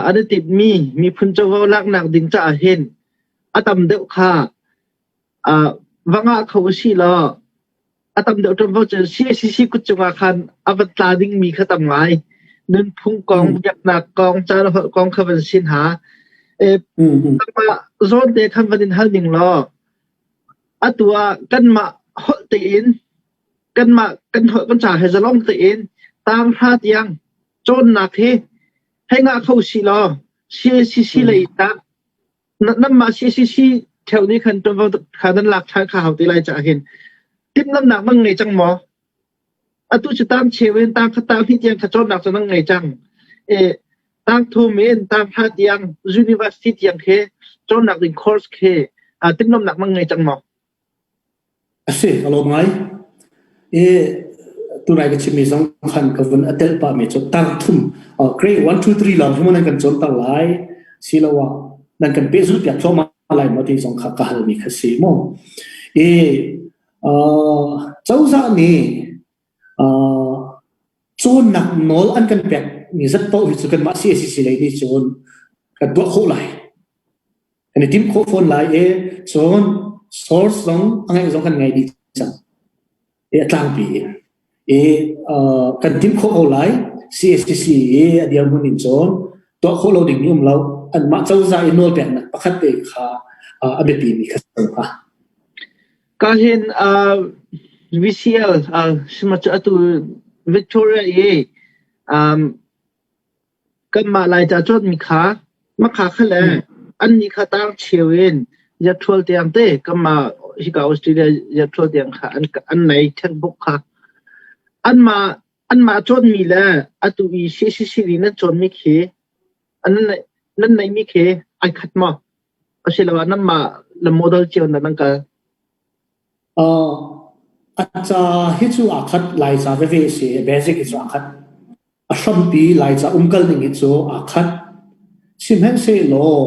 an i timhmi miphun covo laknak ding caah hin a tam deuh kha va ngah kho usih law a tam deuh ṭuanvo cu CACC kut cungah khan a va tla dingmi kha tam ngai. Nunphung kong, biaknak kong, ca le holh kong kha van sin ha. Kanmah zawn te khan van in hal ning law atu ah kanmah holh tein kanmah kan holh kan ca he zalong tein tanghra tiang cawnnak hi hei ngah kho si law CACC lei tah Nanmah CCC ṭheo nih khan ṭuanvo kha nan lak ṭhan kha hau te lai caah hin timhlamhnak nan ngei cang maw? Atu cu tang cheu in tang khat tang hnih tiang kha cawnnak cu nan ngei cang. E, tang thum in tang hra tiang university tiang khi cawnnak ding course khi timhlamhnak nan ngei cang maw? A si, ka lawm ngai. I tunai ka chimmi zong khan ka vun a telh pahmi cu tangthum grade 1 2 3 lawng hi maw nan kan cawnter lai siloah nan kan pehzulh piak thluahmah lai maw ti zong kha ka halmi kha si mu. I cozah nih cawnnak nawl an kan pek mi zat paoh hi cu kanmah CACC lei nih cun kan tuah khawh lai. Kan i timh khawh fawn lai i cun source zong a ngeih zong kan ngei dih cang. I a tlangpi in. I kan timh khawh ko lai. CACC i a dirhmun in cun tuah khawh lo ding mi um lo. Anmah cozah i nawlpeknak pakhat te kha a biapi mi kha si hnga. Ka hin VCL sima cu atu Victoria i kanmah Laica cawnmi kha makha kha le annih kha tang cheu in yathual tiang te kanmah hika Australia yathual tiang kha an nei textbook kha anmah anmah cawnmi le atu i CCC nih nan cawnmi khi an nan neihmi khi ai khat maw? Asiloah nanmah le model cio na nan kal? A ca hi cu aa khat Laica veve a si. Basic hi cu aa khat. A hrampi Laica umkal ning hi cu aa khat. Sihmanhsehlaw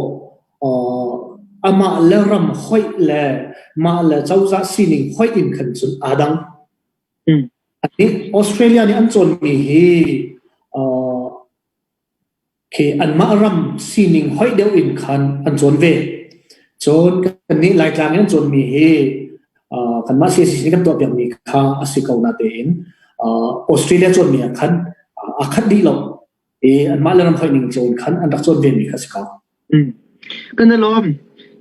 amah le ram hoih le mah le cozah sining hoih in khan cun aa dang. Australia nih an cawnmi hi Khi anmah ram sining hoih deuh in khan an cawn ve. Cun kannih Laitlang in an cawnmi hi kanmah CCC nih kan tuahpiakmi kha a si ko natein Australia cawnmi ah khan aa khat dih lo i anmah le ram hoih ning cawn khan an rak cawn vemi kha a si ko. Kan i lawm.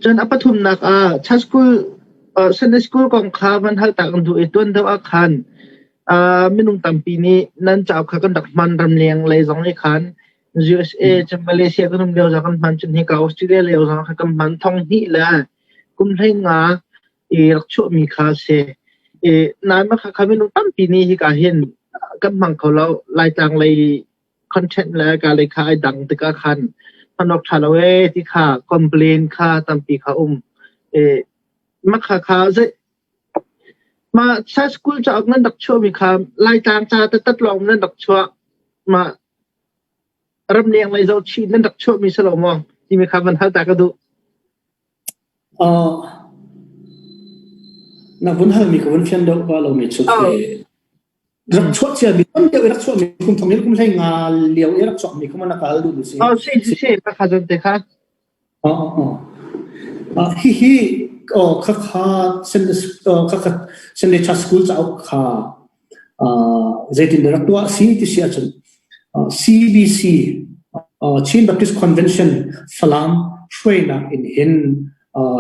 Cun a pathumnak ah Church School Sunday School kong kha van hal ta kan duh i tuan deuh ah khan minung tampi nih nan cauk kha kan rak hman ramleng lei zong nih khan USA cun Malaysia kan um lio zong kan hman cun hika Australia lio zong kha kan hman thong hnih le kum hlei nga i rak chuahmi kha a si. I nain mah kha minung tampi nih hika hin kan hmang kho lo Laitlang lei content le ka lei kha ai dang tikah khan hman awk ṭha lo ee ti kha complain kha tampi kha um. I mah kha kha zei mah Church School cauk nan rak chuahmi kha Laitlang ca tatat lawng nan rak chuah mah ramleng lei zohchih nan rak chuahmi si lo maw timi kha van hal ta ka duh. Na vun halmi ka vun fian deuh ba lomi cu rak chuah ciami tam deuh i rak chuahmi kum thong in kum hlei nga lio i rak chuakmi kha na ka hal duh mi si. Oh, si si si ka kha zon te kha. Hihi khakha khakha Sunday Church School cauk kha zeitin dah rak tuah si ti si ahcun CBC Chin Baptist Convention Falam hruainak in hin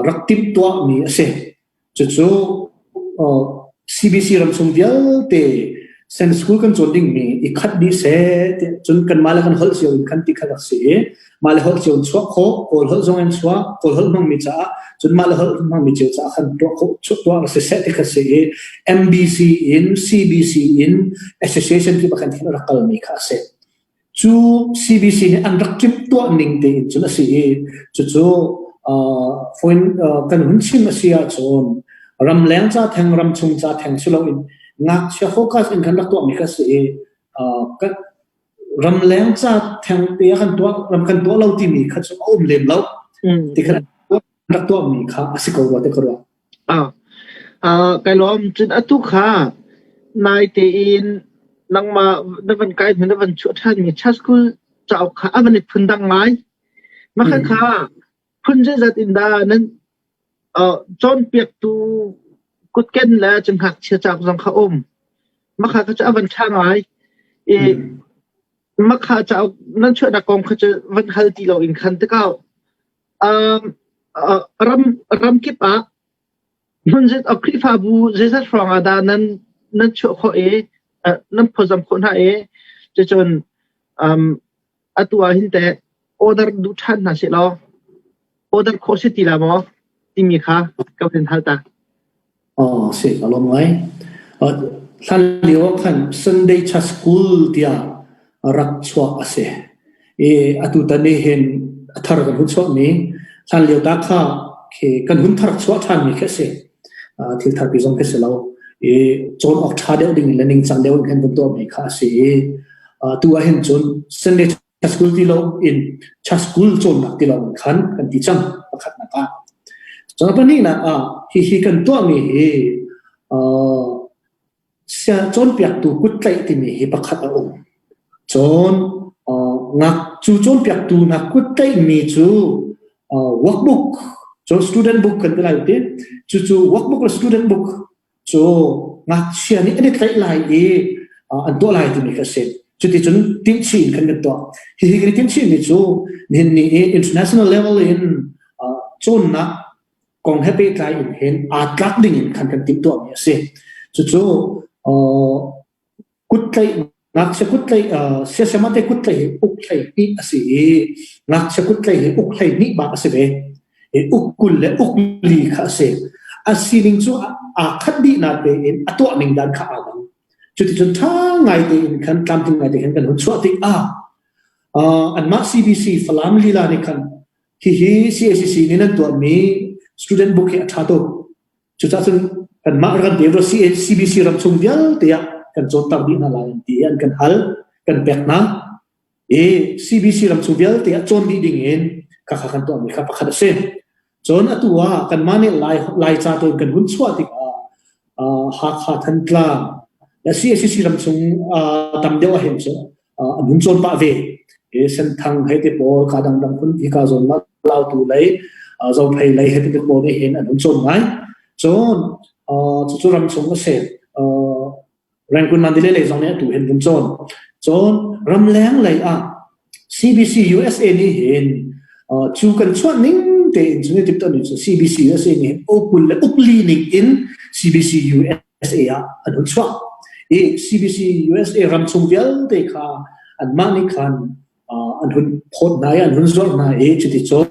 rak timhtuahmi a si. Cucu CBC ramchung vialte Sunday school kan cawn dingmi i khat dih seh ti cun kanmah le kan holh cio in khan ti kha rak si i mah le holh cio in chuah khawh, Kawl holh zong in chuah, Kawl holh hmangmi caah cun mah le holh hmangmi cio caah khan tuah khawh tuah rak si seh ti kha si i MBC in CBC in association ti bakhan khin rak kalmi kha a si. Cu CBC nih an rak timhtuah ning tein cun a si i cucu phone kan hun chim a si ahcun ramleng ca theng ramchung ca theng si loin ngakchia focus in kan rak tuahmi kha si i ramleng ca theng te ah kan tuah ram kan tuah lo timi kha cu a um lem lo ti kha rak tuahmi kha a si ko rua te ka ruah. Ah, ah, kai lawm. Cun atu kha nai tein nangmah na van kai hnu na van chuah ṭhanmi church school cauk kha a van i phundang ngai. Mah kha kha phun zeizat in dah nan uh, cawnpiaktu kutken le cun ngakchia cauk zong kha um. Mah kha kha cu a van ṭha ngai. I mah kha cauk nan chuahnak kong kha cu van hal ti lo in khan tikau. Um, uh, ram ramkip ah hmun zet uh, Khrihfabu zeizat hrawng ah dah nan nan chuah khawh i uh, nan phawzam khawh hna i cucun um, atu ah hin teh order duh ṭhan hna seh law order khawh si ti la maw timi kha ka van hal ta. Aw, si, ka lawm ngai. Hlan lio ah khan Sunday Church School tiah rak chuah a si. I atu tan ni hin a thar kan hun chuahmi hlan lio ta kha khi kan hun thar chuah ṭhanmi khi a si. Thil tharpi zong khi si lo. I cawn awk ṭha deuh ding in le ningcang deuh in kan vun tuahmi kha a si i tu ah hin cun Sunday School ti lo in school cawnnak ti lo in khan kan ti cang pakhatnak ah. Cun pahnihnak ah hihi kan tuahmi hi uh, cawnpiaktu kuttlaih timi hi pakhat a um. Cun uh, ngak cu cawnpiaktu hna kuttlaihmi cu uh, workbook cun student book kan ti lai ti cucu workbook le student book cu ngakchia nih an i tlaih lai i an tuah lai timi kha a si. Cuticun timhchih in kan kan tuah. Hihi kan i timhchihmi cu nihin ni i international level in cawnnak kong he pehtlai in hin aa tlak ding in khan kan timhtuahmi a si. Cucu Kuttlaih ngakchia kuttlaih siasama te kuttlaih hi uk 12 a si i ngakchia kuttlaih hi uk 12 bak a si ve. I uk 20 le uk 4 kha a si. A sining cu aa khat dih na tein a tuah ning dan kha aa dang. Cuticun ṭha ngai tein khan tlamtling ngai te khan kan hun chuah tikah anmah CBC Falam lila nih khan hihi CACC nih nan tuahmi student book hi a ṭha tuk. Cucaah cun kanmah rak kan pe CBC ram chung vialte ah kan cawnter dih hna lai an ti i an kan hal, kan pek hna. I CBC ram chung vialte ah cawn dih ding in khakha kan tuahmi kha pakhat a si. Cun atu ah kanmah nih Lai, Laica tu in kan hun chuah tikah uh, Hakha Thantlang le CACC ram chung uh, tam deuh ah hin cu uh, an hun cawn pah ve. I Senthang hei ti pawl ka dangdang phun hi ka zawn Lautu lei Zophei lei he ti pawl nih hin an hun cawn ngai. Cun cucu ram chung a si. Rangoon Mandalay lei zong nih atu hin vun cawn. Cun ramleng lei ah CBC USA nih hin cu kan chuah ning tein cu ni tipton cu CBC USA nih hin ukul le ukli ning in CBC USA ah an hun chuah. I CBC USA ram chung vialte kha anmah nih khan an hun phawt hna i an hun zuarh hna i cuticun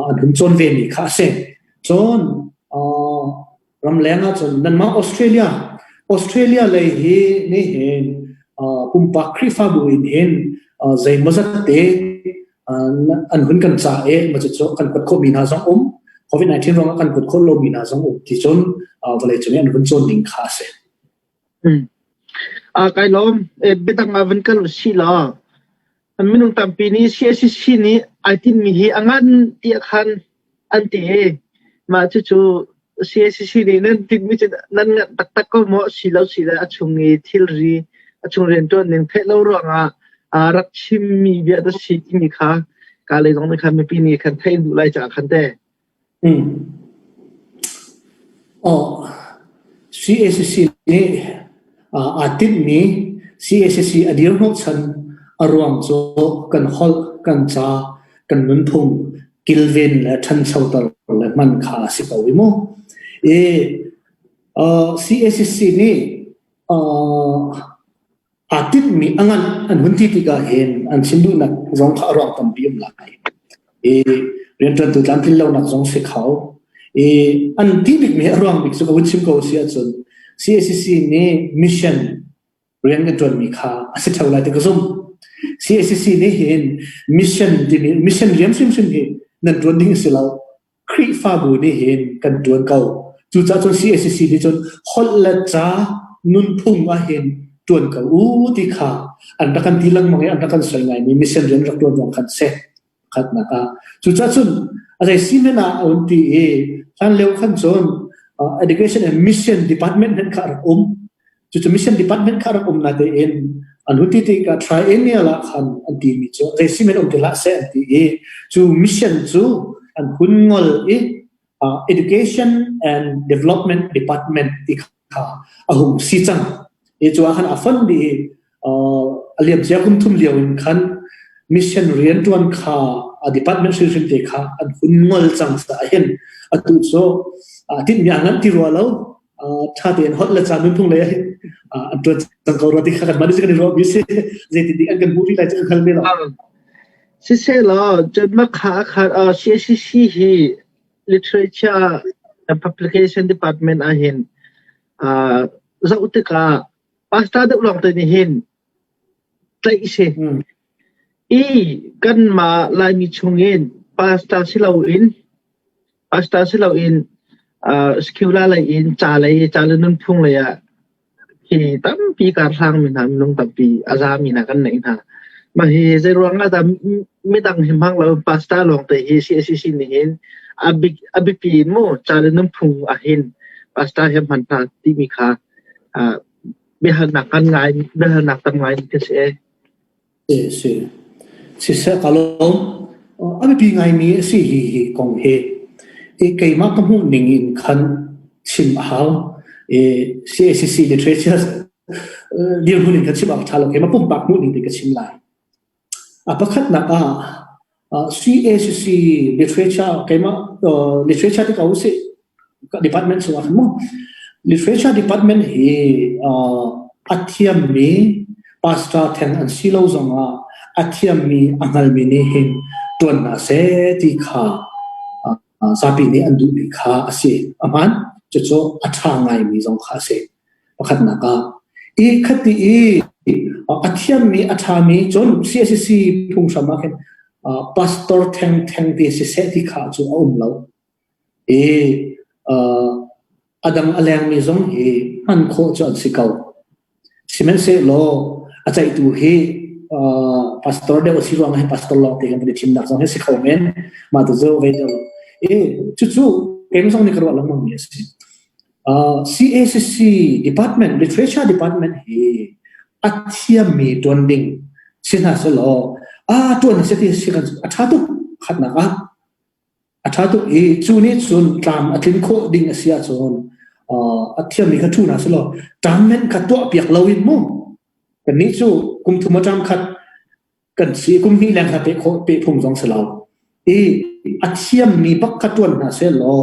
an hun cawn vemi kha a si. Cun ramleng ahcun nanmah Australia Australia lei hi nih hin pumpak Khrihfabu in hin zeimawzat te an hun kan ca i ma cucu kan kuat khawhmi hna zong um COVID-19 ruangah kan kuat khawh lomi hna zong um ti cun vawlei cung i an hun cawn ding kha a si. Kai lawm. Biadang ah van kal usih law minung tampi nih CACC nih ai tinhmi hi a ngan tiah khan an ti i mah cucu CACC nih nan tinhmi cu nan nganh taktak ko maw si lo si le a chung i thilri a chung rianṭuan ning theih lo ruangah rak chimmi bia dah si timi kha ka lei zong nih khan mipi nih khan theih an duh lai caah khan teh. CACC nih aa tinhmi CACC a dir hnawhchan a ruang cu kan holh, kan ca, kan nunphung kilven le ṭhanchoter le hman kha a si ko i mu. I CACC nih. Aa tinhmi a nganh an hun ti tikah hin an chim duhnak zong kha a ruang tampi um lai. I rianṭuantu tlamtlin lonak zong si kho. I an ti bikmi a ruang bik cu ka vun chim ko si ahcun CACC nih mission rian kan ṭuanmi kha a si ṭheo lai ti ka zumh. CACC nih hin mission timi mission rian hrimhrim hi nan ṭuan ding a si lo. Khrihfabu nih hin kan ṭuan ko. Cucaah cun CACC nih cun holh le ca nunphung ah hin ṭuan ko u ti kha an rak kan ti lengmang i an rak kan soi ngaimi mission rian rak ṭuan ruang khan seh khatnak ah. Cucaah cun a zei si hmanh ah a un ti i hlan lio khan cun Education and Mission Department hmanh kha a rak um. Cucu mission department kha rak um na tein an hun ti tikah triennial ah khan an timi cu zei si men um ti hlah seh an ti i cu mission cu an hun ngol i education and development department ti kha a hung si cang. I cu ah khan a fon dih i a liamcia kum thum lio in khan mission rianṭuan kha a department hrimhrim te kha an hun ngol cang caah hin atu cu tinhmi a nganh ti rua lo. Ṭha tein holh le ca nunphung lei ah an ṭuan cang ko rua ti kha kanmah nih kan i ruahmi si. Zeitin dik an kan hmuh rih lai cu kan hngal ve lo. Siselaw cun kha kha CACC hi literature and publication department ah hin zoh tikah pastor deuh lawng te nih hin tlaih si. I kanmah Laimi chungin pastor si loin pastor si loin secular lei in ca lei ca le nunphung lei ah hi tampi karhlangmi hna minung tampi a zami hna kan neih hna. Mah hi zei ruang ah dah midang hi hmang lo pastor lawng te hi CACC nih hin a bik a biapi in mu ca le nunphung ah hin pastor hi hman hna timi kha biahalnak kan ngai biahalnak tam ngai ka si e. Si si. Siseh ka lawm. A biapi ngaimi a si hi hi kong hi. I keimah ka hmuh ning in khan chim a hau. I CACC literature dirhmun in khan chim awk ṭha lo. Keimah pumpak hmuh ning te ka chim lai. A pakhatnak ah CACC literature keimah literature ti ko usih department chungah khan mu literature department hi a thiammi pastor theng an si lo zongah a thiammi a hngalmi nih hin ṭuan hna seh ti kha zapi nih an duhmi kha a si. A hmaan. Cucu a ṭha ngaimi zong kha a si. Pakhatnak ah i khati i a thiammi a ṭhami cun CSC phunghram ah khin pastor thengtheng te siseh ti kha cu a um lo. I a dang a lengmi zong hi hman khawh cu an si ko. Sihmanhsehlaw a ceihtu hi pastor deuh a si ruangah hin pastor lawng te kan i thimnak zong hi si kho men. Mah tu cu vei deuh. I cucu keimah zong nih ka ruah lengmang mi a si. CACC department, literature department hi a thiammi ṭuan ding si hna selaw a ṭuan a si ti si kan a ṭha tuk khatnak ah a ṭha tuk i cu nih cun tlam a tlin khawh ding a si ahcun a thiammi kha ṭhu hna selaw ṭammen kha tuah piak lo in mu kannih cu kum thum a ṭam khat kan si kum hnih leng kha pe khawh pe phung zong si lo i a thiammi bak kha ṭuan hna seh law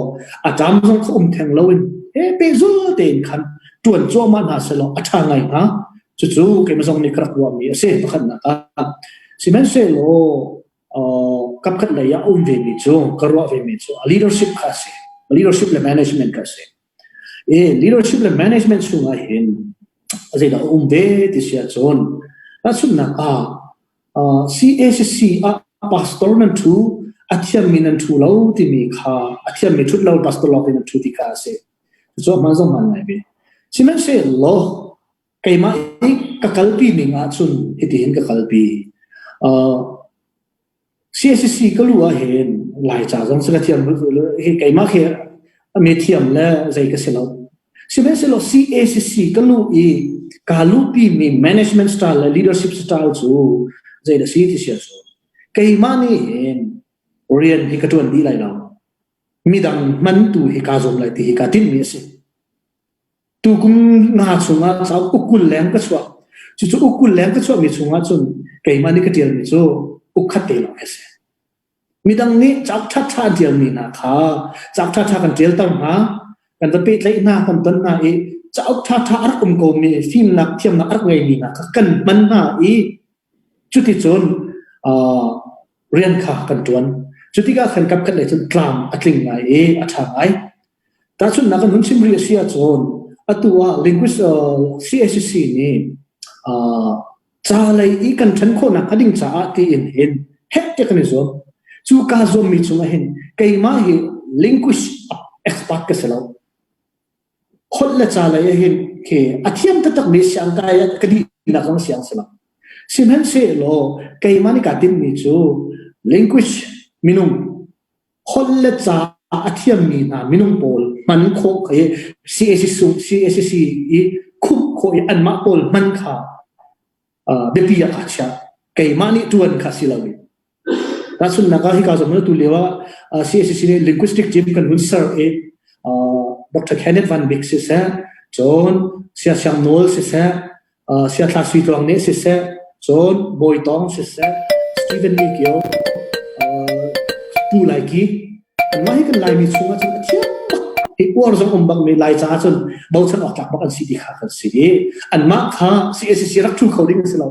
a ṭam zong kha um theng loin he pehzul tein khan ṭuan cuahmah hna seh law a ṭha ngai hnga cucu keimah zong nih ka rak ruahmi a si pakhatnak ah sihmanhsehlaw kapkhat lei ah um ve mi cu ka ruah ve mi cu leadership kha a si leadership le management kha a si i leadership le management chungah hin zeidah a um ve ti si ahcun tahchunhnak ah CACC ah pastor nan ṭhu a thiammi nan ṭhu lo timi kha a thiammi ṭhut lo pastor lawng te nan ṭhu ti kha a si cu hman zong hman ngai ve sihmanhsehlaw keimah i ka kalpi ning ahcun hitihin ka kalpi CACC ka luh ahhin Laica zong si ka thiam hi keimah khi a mi thiam le zei ka si lo. Sihmanhsehlaw CACC ka luh i kaa luhpi mi management style le leadership style cu zei dah si ti si ahcun keimah nih hin rian hi ka ṭuan dih lai lo. Midang hman tu hi kaa zuam lai ti hi kaa tinhmi a si. Tukum nga chungah cauk uk 20 leng ka chuah. Cucu uk 20 leng ka chuahmi chungah cun keimah nih ka ṭialmi cu uk khat te lawng a si. Midang nih cauk ṭhaṭha an ṭialmi hna kha cauk ṭhaṭha kan ṭialter hna, kan va pehtlaih hna, kan ton hna i Cauk ṭhaṭha a rak um komi, fimnak thiamnak a rak ngeimi hna kha kan hman hna i cuticun rian kha kan ṭuan. Cu tikah khan kapkhat lei cun tlam a tling ngai i a ṭha ngai. Tahchunhnak kan hun chim rih a si ahcun atu ah linguist CACC nih ca lei i kan ṭhen khawhnak hnga ding caah tiin hin heh tiah kan i zuam. Cu kaa zuammi chungah hin keimah hi linguist expert ka si lo. Holh le ca lei ah hin khi a thiam taktakmi siangkai ah ka dihnak zong siang si lo. Sihmanhsehlaw keimah nih kaa tinhmi cu linguist minung holh le ca a thiammi hna minung pawl hman khawh khi CACC CACC i khumh khawh i anmah pawl hman kha biapi ah kaa chiah. Keimah nih ṭuan kha si lo in. Tahchunhnak ah hika zong tu lio ah CACC nih linguistic team kan hun ser i Dr. Kenneth Van Bik siseh, cun Sia Siang Nawl siseh, Sia Thla Sui Tluang nih siseh, cun Bawi Tawng siseh, Stephen Ni Kio, Pu Lai Ki, anmah hi kan Laimi chungah cun a thiam bak hi uar zong um bak mi Lai caah cun bochan awk tlak bak an si ti kha kan si i anmah kha CACC rak ṭhu kho ding an si lo.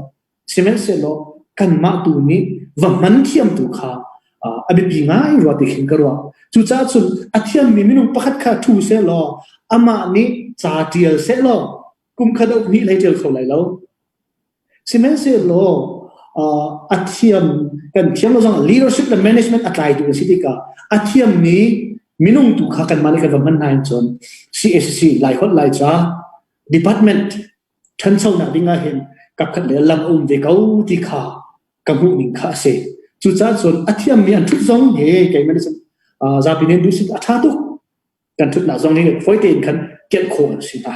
Sihmanhsehlaw kanmah tu nih va hman thiam tu kha a biapi ngai rua ti khin ka ruah. Cucaah cun a thiammi minung pakhat kha ṭhu sehlaw amah nih ca ṭial sehlaw kum khat uk hnih hlei ṭial kho lai lo. Sihmanhsehlaw a thiam kan thiam lo zong leadership le management a tlaitu a si tikah a thiammi minung tu kha kanmah nih kan va hman hna in cun CACC Laiholh Laica department ṭhanchonak ding ah hin kapkhat le lam a um ve ko ti kha ka hmuh ning kha a si. Cucaah cun a thiammi an ṭhut zong hi keimah nih cun zapi nih duh a ṭha tuk. Kan ṭhutnak zong hi fawi tein khan kelh khawh an si hna.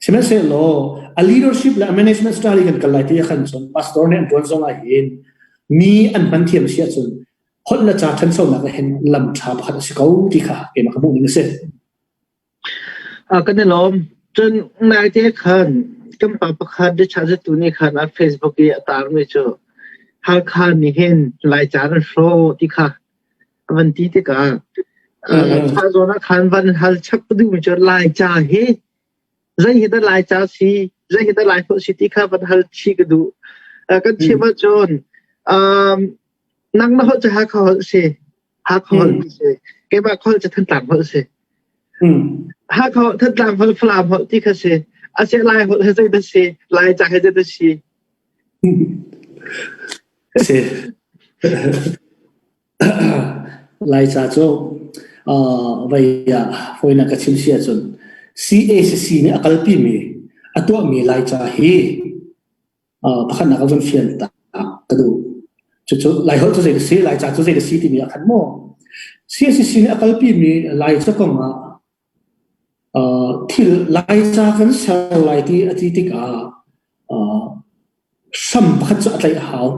Sihmanhsehlaw a leadership le a management style kan kal lai ti ah khan cun pastor nih an ṭuan zong ah hin mi an hman thiam si ahcun holh le ca ṭhanchonak ah hin lam ṭha pakhat a si ko ti kha keimah ka hmuh ning a si. Kan i lawm. Cun naite khan kan pa pakhat biachahzatu nih khan a Facebook i a taarmi cu Halkha nih hin Laica an hrawh ti kha a van ti tikah kha zawn ah khan van hal chap ka duhmi cu Laica hi zei hi dah Laica si, zei hi dah Laiholh si ti kha van hal chih ka duh. Kan chim ahcun nang na holh cu Hakha holh si. Hakha holh si. Keimah holh cu Thantlang holh si. Hakha holh, Thantlang holh, Falam holh ti kha si. Ase Lai holh he zei dah si? Lai ca he zei dah si? Si. Laica cu vei ah fawinak ka chim si ahcun CACC nih a kalpimi a tuahmi Laica hi Pakhatnak ah vun fian ta ka duh. Cucu Laiholh cu zei a si, Laica cu zei a si timi ah khan maw CACC nih a kalpimi Laica kong ah thil Laica kan ser lai ti a ti tikah hram pakhat cu a tlaih a hau.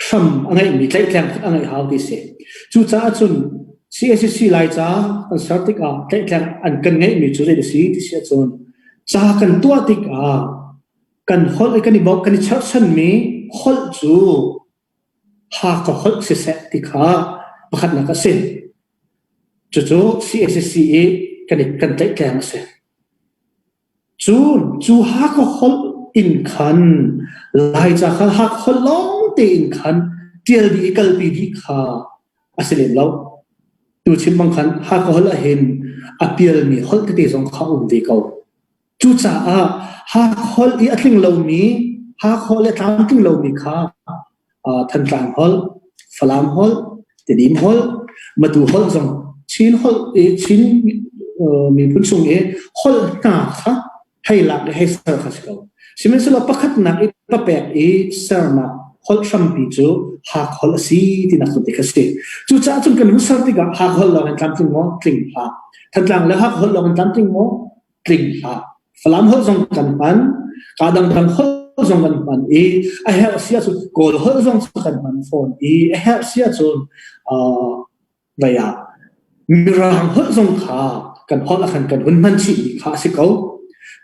Hram a ngeihmi tlaihtleng pakhat a ngeih hau ti si. Cucaah cun CACC Laica kan ser tikah tlaihtleng an kan ngeihmi cu zei a si ti si ahcun ca kan tuah tikah Kan holh i kan i bawk kan i cherhchanmi holh cu Hakha holh siseh ti kha pakhatnak a si. Cucu CACC i kan i kan tlaihtleng a si. Cu cu Hakha holh in khan Laica kha Hakha holh lawng tein khan ṭial dih i kalpi dih kha a si lem lo. Tu chim bang khan Hakha holh ahhin a pialmi holh tete zong kha a um ve ko. Cucaah Hakholh i a tling lomi, Hakholh i a tlamtling lomi kha Thantlang holh, Falam holh, Tedim holh, Matu holh zong Chin holh i Chin miphun chung i holh hna kha hei lak i hei ser kha si ko. Sihmanhsehlaw pakhatnak i papek i sernak holh hrampi cu Hakholh a si tinak cu ti kha si. Cucaah cun kan hun ser tikah Hakholh lawng in tlamtling maw? Tling hlah. Thantlang le Hakholh lawng in tlamtling maw? Tling hlah. Falam holh zong kan hman, kaa dangdang holh zong kan hman i a herh si ahcun Kawl holh zong cu kan hman fawn i a herh si ahcun vei ah Mirang holh zong kha kan holh ah khan kan hun hman chihmi kha a si ko.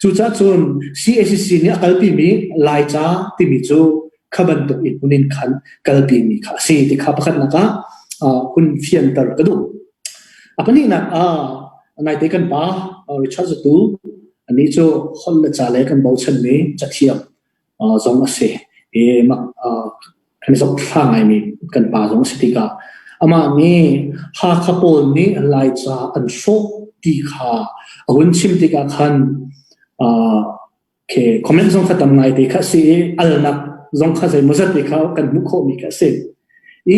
Cucaah cun CACC nih a kalpimi Laica timi cu kha bantuk in hun in khan kalpimi kha a si ti kha pakhatnak ah hun fianter ka duh. A pahnihnak ah naite kan pa Richard Zatu Anih cu holh le ca le kan bochanmi cathiam zong a si i kan i zohthla ngaimi kan pa zong a si tikah amah nih Hakha pawl nih Laica an hrawh ti kha a hun chim tikah khan khi comment zong kha tam ngai te kha a si i alnak zong kha zeimawzat te kha kan hmuh khawhmi kha a si.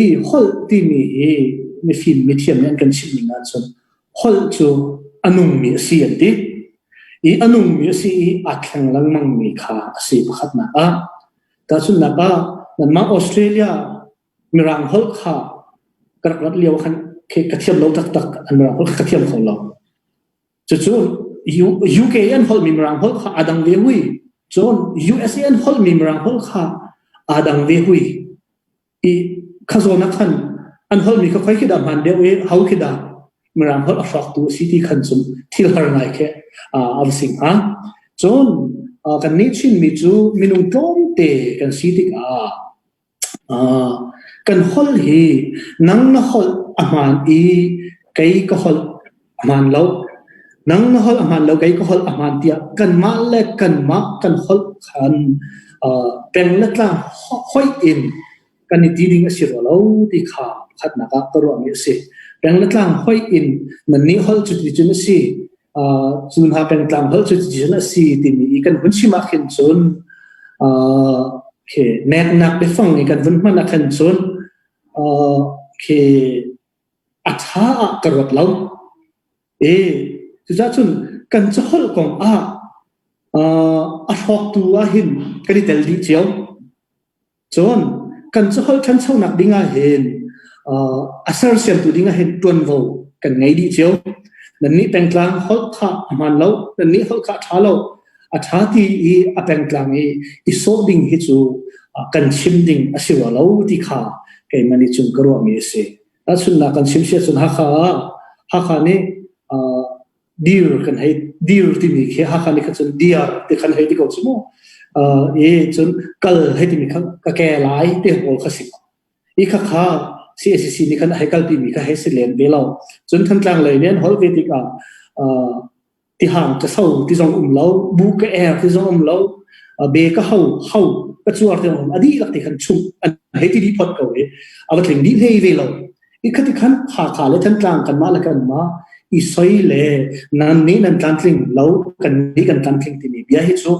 I holh timi hi mifim mithiam nih an kan chimh ning ahcun holh cu a nungmi a si an ti. I a nungmi a si i aa thleng lengmangmi kha a si pakhatnak ah. Tahchunhnak ah nanmah Australia Mirang holh kha ka rak rat lio khan ka thiam lo taktak an Mirang holh kha ka thiam kho lo. Cucu UK an holhmi Mirang holh kha aa dang ve hui. Cun USA an holhmi Mirang holh kha aa dang ve hui. I kha zawn ah khan an holhmi kha khoi khi dah hmaan deuh i ho khi dah Mirang holh a hrawktu a si ti khan cun thil har ngai khi a va si hnga. Cun kannih Chinmi cu minung tlawmte kan si tikah Kan holh hi nang na holh a hmaan i kei ka holh a hmaan lo. Nang na holh a hmaan lo, kei ka holh a hmaan tiah kanmah le kanmah kan holh khan peng le tlang hoih in kan i ti ding a si rua lo ti kha pakhatnak ah ka ruahmi a si. Peng le tlang hoih in nannih holh cuti cun a si, cu hna pengtlang holh cu cuticun a si timi i kan hun chim ah khin cun khi neknak biafang i kan vun hman ah khan cun khi a ṭha ah ka ruat lo. E cucaah cun kan caholh kong ah a hrawktu ah hin kan i tel dih cio. Cun kan caholh ṭhanchonak ding ah hin a sersiamtu ding ah hin ṭuanvo kan ngei dih cio. Nannih pengtlang holh kha a hmaan lo, nannih holh kha a ṭha lo. A ṭha ti i a pengtlang i i sawh ding hi cu kan chim ding a si rua lo ti kha keimah nih cun ka ruahmi a si. Tahchunhnak kan chim si ahcun Hakha ah Hakha nih dir kan hei dir timi khi Hakha nih kha cun diar ti khan hei ti ko cu mu. I cun kal hei timi kha ka ke lai ti pawl kha si. I kha kha CACC nih khan a hei kalpi mi kha hei si len ve lo. Cun Thantlang lei nih an holh ve tikah tihang ka so ti zong um lo, bu ka er ti zong um lo, be ka ho ho ka cuar ti zong um a dihlak ti khan chung an hei ti dih phot ko i a va tling dih hlei ve lo. I khati khan Hakha le Thantlang kanmah le kanmah i soi le nan nih nan tlamtling lo kan nih kan tlamtling timi bia hi cu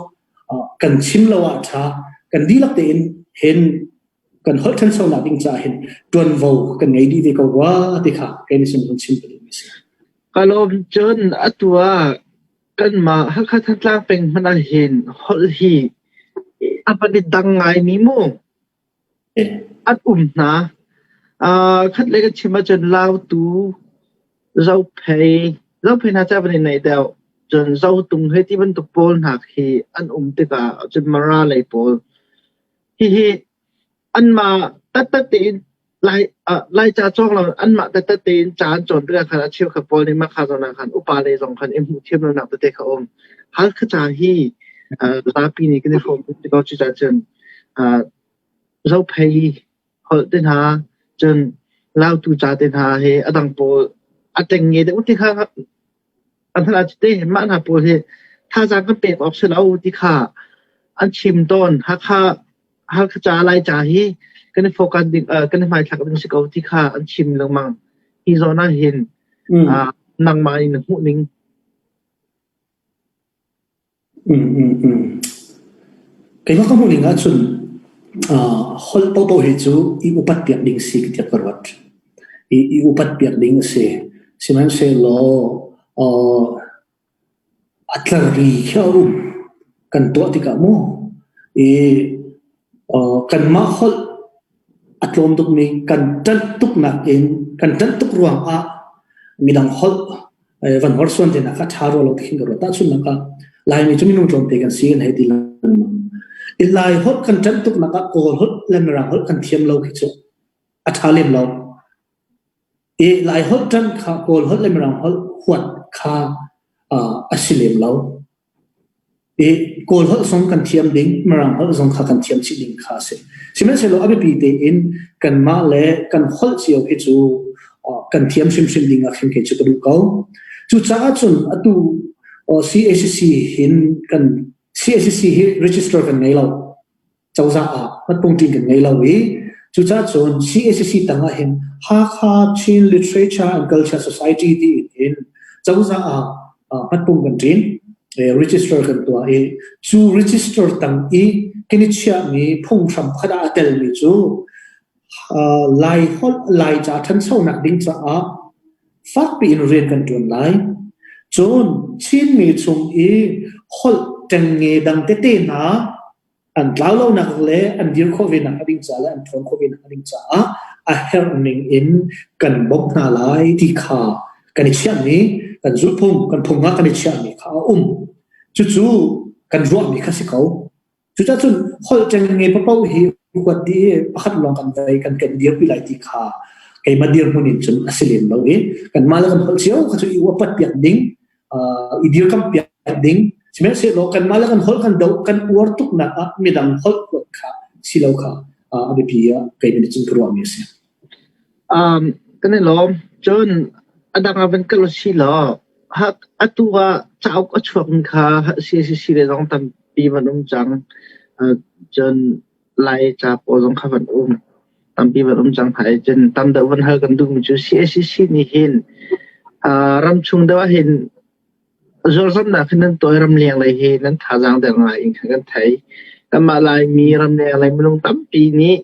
kan chim lo ah ṭha kan dihlak tein hin kan holh ṭhanchonak ding caah hin ṭuanvo kan ngei dih ve ko rua ti kha kei nih cun hun chim ka duhmi si. Ka lawm cun atu ah kanmah Hakha Thantlang peng hmanh ah hin holh hi a van i dang ngaimi mu. An um hna. Khatlei kan chim ahcun Lautu, Zophei, Zophei hna cu a van i naih deuh. Cun Zotung hei ti bantuk pawl hna khi an um tikah cun Mara lei pawl. Hihi anmah taktak tein Lai, Laica cawng lo anmah taktak tein ca an cawn tikah khan a cheukhat pawl nih mahka zawn ah khan upa lei zong khan i hmuh thiam lonak tete kha a um. Halkha ca hi zapi nih kan i hrawm ti ko cucaah cun Zophei holh te hna, cun Lautu ca te hna hi a dang pawl a ṭengnge deuh ti kha an hngalh ahcun te mah hna pawl hi thazaang kan pek awk si lo ti kha an chim tawn. Hakha Hakha ca Laica hi kan i focus ding kan i hmaithlak ding si ko ti kha an chim lengmang. Hi zawn ah hin nangmah in na hmuh ning. Keimah ka hmuh ning ahcun holh paohpaoh hi cu i upat piak ding si tiah ka ruat. I upat piak ding a si. Sihmanhsehlaw a tlari khi a um. Kan tuah tikah mu i kanmah holh a tlawm tukmi kan ṭanh tuknak in kan ṭanh tuk ruangah midang holh van horsuan te nak a ṭha rua lo ti khin ka ruat. Tahchunhnak ah Laimi cu minung tlawmte kan si kan hei ti lengmang. I Lai holh kan ṭanh tuk nak ah Kawl holh le Mirang holh kan thiam lo khi cu a ṭha lem lo. I Lai holh ṭanh kha Kawl holh le Mirang holh huat kha a si lem lo. I Kawl holh zong kan thiam ding, Mirang holh zong kha kan thiam chih ding kha a si. Sihmanhsehlaw a biapi tein kanmah le kan holh cio hi cu kan thiam hrimhrim ding ah khin kei cu ka duh ko. Cucaah cun atu. CACC hin kan CACC hi register kan ngei lo. Cozah ah hmatpungṭin kan ngei lo i cucaah cun CACC tang ah hin Hakha Chin Literature and Culture Society ti in cozah ah hmatpung kan ṭin. Register kan tuah i cu register tang i kan i chiahmi phunghram pakhat ah a telmi cu Laiholh Laica ṭhanchonak ding caah fakpi in rian kan ṭuan lai. Cun Chinmi chung i holh ṭengnge dang tete hna an tlau lonak le an dir khawh ve nak ding caah le an ṭhawn khawh ve nak ding caah a herh ning in kan bawmh hna lai ti kha kan i chiahmi kan zulhphung kan phung ah kan i chiahmi kha a um. Cucu kan ruahmi kha si ko. Cucaah cun holh ṭengnge paoh hi huat dih i pakhat lawng kan vei kan kan dirpi lai ti kha keimah dirhmun in cun a si lem lo i kanmah le kan holh cio kha cu i uapat piak ding, i dirkamh piak ding. Sihmanhsehlaw kanmah le kan holh kan doh kan uar tuknak ah midang holh huat kha si lo kha a biapi ah keimah nih cun ka ruahmi a si. Kan i lawm. Cun a dang ah van kal u sih law atu ah cauk a chuakmi kha CCC le zong tampi van um cang. Cun Laica pawl zong kha van um. Tampi van um cang hna i cun tam deuh van hal kan duhmi cu CACC nih hin ramchung deuh ah hin zuarzamhnak hi nan tuah i ramleng lei hi nan thazaang deuh ngai in khan kan thei. Kanmah Laimi ramleng lei minung tampi nih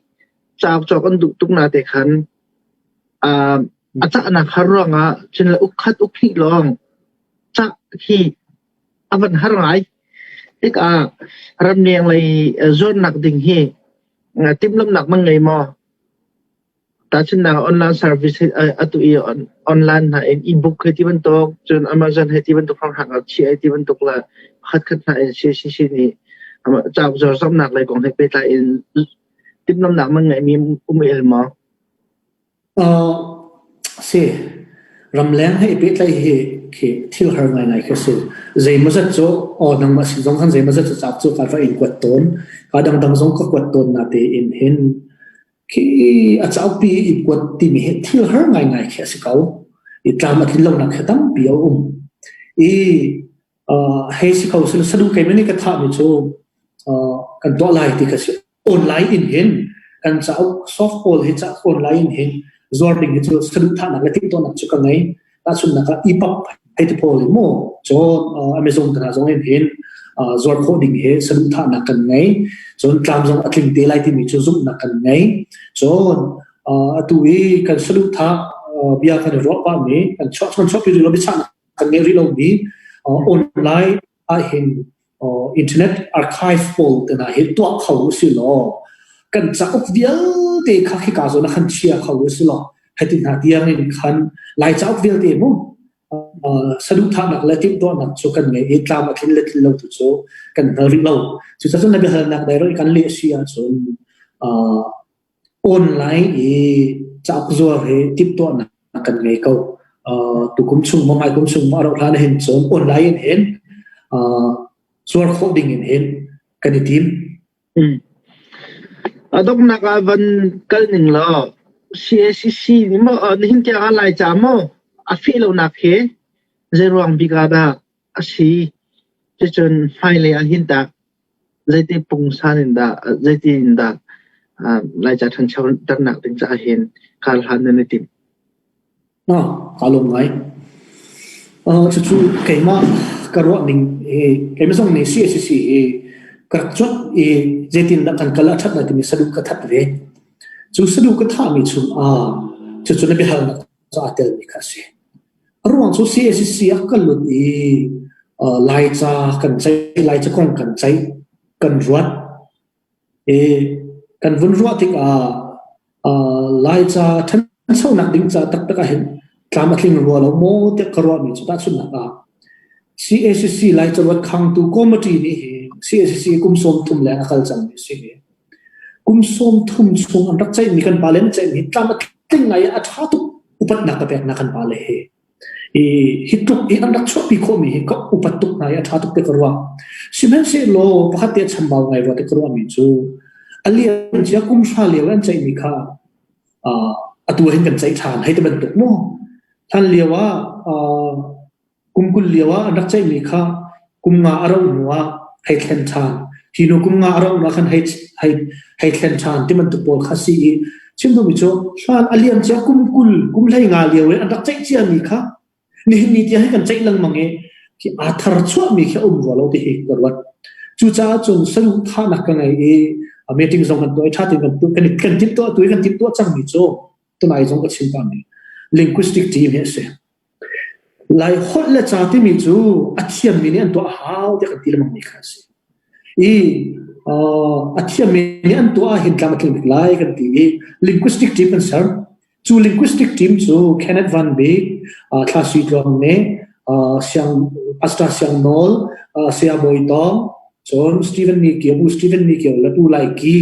cauk cawk an duh tuk na te khan a cahnak har ruangah cun le ukkhat ukhnih lawng cah hi a van har ngai. Tikah ramleng lei zuarnak ding hi timhlamhnak nan ngei maw? Tahchunhnak online service atu i online hna in e-book he ti bantuk cun Amazon he ti bantuk hramhrak ah chiah ti bantuk le pakhatkhat hna in CCC nih cauk zuarzamhnak lei kong he pehtlai in timhlamhnak nan ngeihmi um el maw? Si, ramleng he i pehtlaih hi khi thil har ngaingai khi a si. Zeimawzat cu aw nangmah sin zong khan zeimawzat cu cauk cu ka va in kuat tawn. Ka dangdang zong ka kuat tawn natein hin khi a caukpi i kuat timi hi thil har ngaingai khi a si ko. I tlam a tlin lonak khi tampi a um. I hei si ko sila sadu keimah nih ka thahmi cu kan tuah lai ti kha si. Online in hin kan cauk soft pawl hi ca online in hin zuar ding hi cu saduhthahnak le timhtuahnak cu ka ngei. Tahchunhnak ah EPUB hei ti pawl in mu cun Amazon te hna zong in hin zuar khawh ding hi saduhthahnak kan ngei. Cun tlam zong a tling te lai timi cu zumhnak kan ngei. Cun atu i kan saduhthah bia kan i ruah pahmi kan chuah kan chuahpi rih lo biachahnak kan ngeih rih lomi online ah hin internet archive pawl te hna hi tuah kho usih law kan cauk vialte kha khika zawn ah khan chia kho usih law hiti hna tiang in khan Lai cauk vialte mu saduhthahnak le timhtuahnak cu kan ngei i tlam a tlin le tlin lo tu cu kan hngal rih lo. Cucaah cun na biahalnak dai kan leh si ahcun Online i cauk zuar hi timhtuahnak kan ngei ko. Tukum chung maw hmaikum chung maw a rauh hlan hin cun online in hin zuar khawh ding in hin kan i tim. A donghnak ah van kal ning law CACC nih maw nihin tiang ah Laica maw a feh lonak hi zeiruang bik ah dah a si? Cucun hmailei ah hin tah Zeiti pungsan in dah, zeiti in dah Laica ṭhanchoternak ding caah hin kar hlan nan i timh? Kaa lawm ngai. Cucu keimah ka ruah ning hi keimah zong nih CACC hi ka rak cuanh i zeitindah kan kal a ṭhat lai timi saduh ka that ve. Cu saduh ka thahmi chung ah cucu na biahalnak cu aa telmi kha a si. A ruang cu CACC ah kan lut i Laica kan ceih, Laica kong kan ceih, kan ruat. I kan vun ruah tikah Laica ṭhanchonak ding ca taktak ah hin tlam a tling rua lo maw tiah ka ruahmi cu tahchunhnak ah CACC Laica ruat khangtu committee nih hi CACC kum 30 leng a kal cangmi a si i kum 30 chung an rak ceihmi kan pale an ceihmi tlam a tling ngai i a ṭha tuk upatnak ka peknak kan pale hi i hi tluk i an rak chuahpi khawhmi hi ka upat tuk hna i a ṭha tuk te ka ruah. Sihmanhsehlaw pakhat te chambau ngai rua te ka ruahmi cu a lian cia kum hra lio an ceihmi kha atu hin kan ceih ṭhan hei ti bantuk mu. Hlan lio ah kum kul. kul lio ah an rak ceihmi kha kum nga a rauh hnu ah hei thlen ṭhan. Hi hnu kum nga a rauh hnu ah khan hei hei hei thlen ṭhan ti bantuk pawl kha si i chim duhmi cu hlan a liam cia kum 20 kum 15 lio i an rak ceih ciami kha nihin ni tiang hi kan ceih lengmang i khi aa thar chuahmi khi a um rua lo ti hi ka ruat. Cucaah cun saduhthahnak ka ngei i a meeting zong kan tuah i ṭha tein kan tuah kan kan timhtuah tu i kan timhtuah cangmi cu tunai zong ka chim pahmi linguistic team hi a si. Lai holh le ca timi cu a thiammi nih an tuah a hau tiah kan ti lengmangmi kha a si. I a thiammi nih an tuah ahhin tlam a tling bik lai kan ti i linguistic team kan ser. Cu linguistic team cu Kenneth Van Bik, Thla Sui Tluang nih, Siang, Pastor Siang Nawl, Saya Bawi Tawng, cun Stephen Ni Kio, Pu Stephen Ni Kio le Pu Lai Ki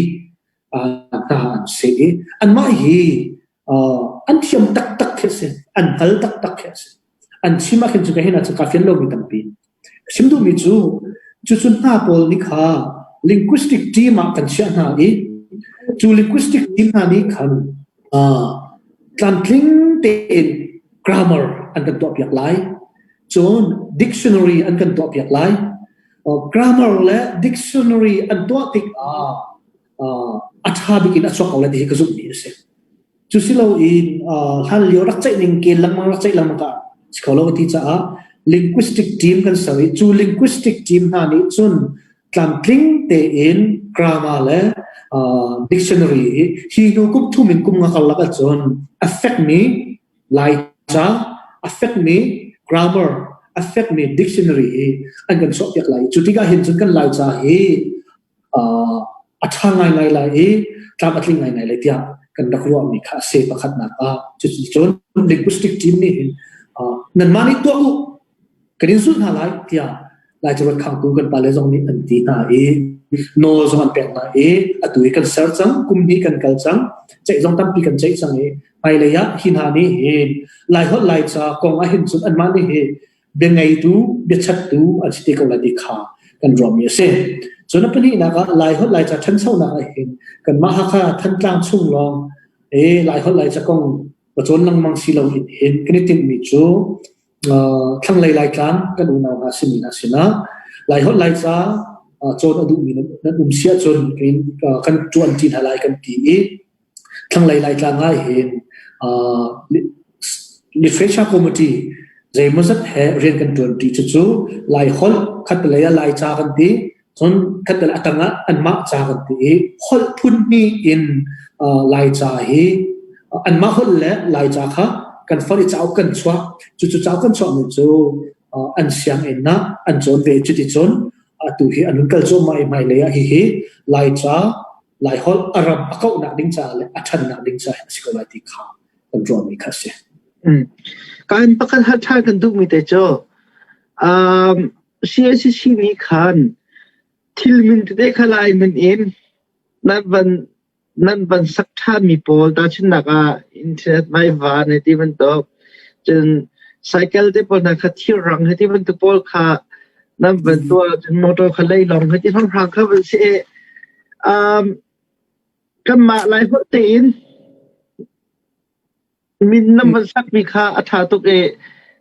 hna an si i anmah hi an thiam taktak khi a si. An hngal taktak khi a si. An chim ah khin cu ka hin ah cu kaa fian lomi tampi. Chim duhmi cu cucu hna pawl nih kha linguistic team ah kan chiah hna i cu linguistic team hna nih khan tlamtling tein grammar an kan tuahpiak lai. Cun dictionary an kan tuahpiak lai. Grammar le dictionary an tuah tikah a ṭha bik in a chuak ko lai ti hi ka zumhmi a si. Cu si loin hlan lio rak ceih ning kel lengmang rak ceih lengmang ah si kho lo ti caah linguistic team kan ser i cu linguistic team hna nih cun tlamtling tein grammar le dictionary hi hnu kum thum in kum nga karlak ahcun a fekmi Laica, a fekmi grammar, a fekmi dictionary hi an kan chuahpiak lai. Cu tikah hin cun kan Laica hi a ṭha ngaingai lai i tlam a tling ngaingai lai tiah kan rak ruahmi kha a si pakhatnak ah. Cuticun linguistic team nih hin nanmah nih tuah u, kan in zulh hna lai tiah Lai caruat khangtu kan pale zong nih an ti hna i nawl zong an pek hna i atu hi kan ser cang, kum hnih kan kal cang, ceih zong tampi kan ceih cang i hmailei ah hi hna nih hin Laiholh Laica kong ah hin cun anmah nih hi biangeitu, biachattu an si te ko lai ti kha kan ruahmi a si. Cun a pahnihnak ah Laiholh Laica ṭhanchonak ah hin kanmah Hakha Thantlang chung lawng i Laiholh Laica kong va cawn lengmang si loin hin kan i tinhmi cu thlanglei Laitlang kan unau hna simi hna sinah Laiholh Laica cawn a duhmi nan um si ahcun kan ṭuan ṭi hna lai kan ti i thlanglei Laitlang ah hin literature committee zeimawzat he rian kan ṭuanṭi. Cucu Laiholh khattelei ah Laica kan ti, cun khattelei a tang ah anmah ca kan ti i holh phun hnih in Laica hi anmah holh le Laica kha kan fonh i cauk kan chuah. Cucu cauk kan chuahmi cu an sianginn ah an cawn ve. Cuticun atu hi an hun kal cuahmah i hmailei ah hihi Laica Laiholh a ram a kauhnak ding caah le a ṭhannak ding caah a si ko lai ti kha kan ruahmi kha a si. Mm. Kan pakhat hat ṭhan kan duhmi te cu um, CACC nih khan thil min tete kha lai min in nan van nan van sak ṭhanmi pawl tahchunhnak ah internet maiva ne ti bantuk cun cycle te pawl hna kha thirrang he ti bantuk pawl kha nan van tuah cun motor kha leilawng he ti hramhram kha van si i um, kanmah Laiholh tein min nan van sakmi kha a ṭha tuk i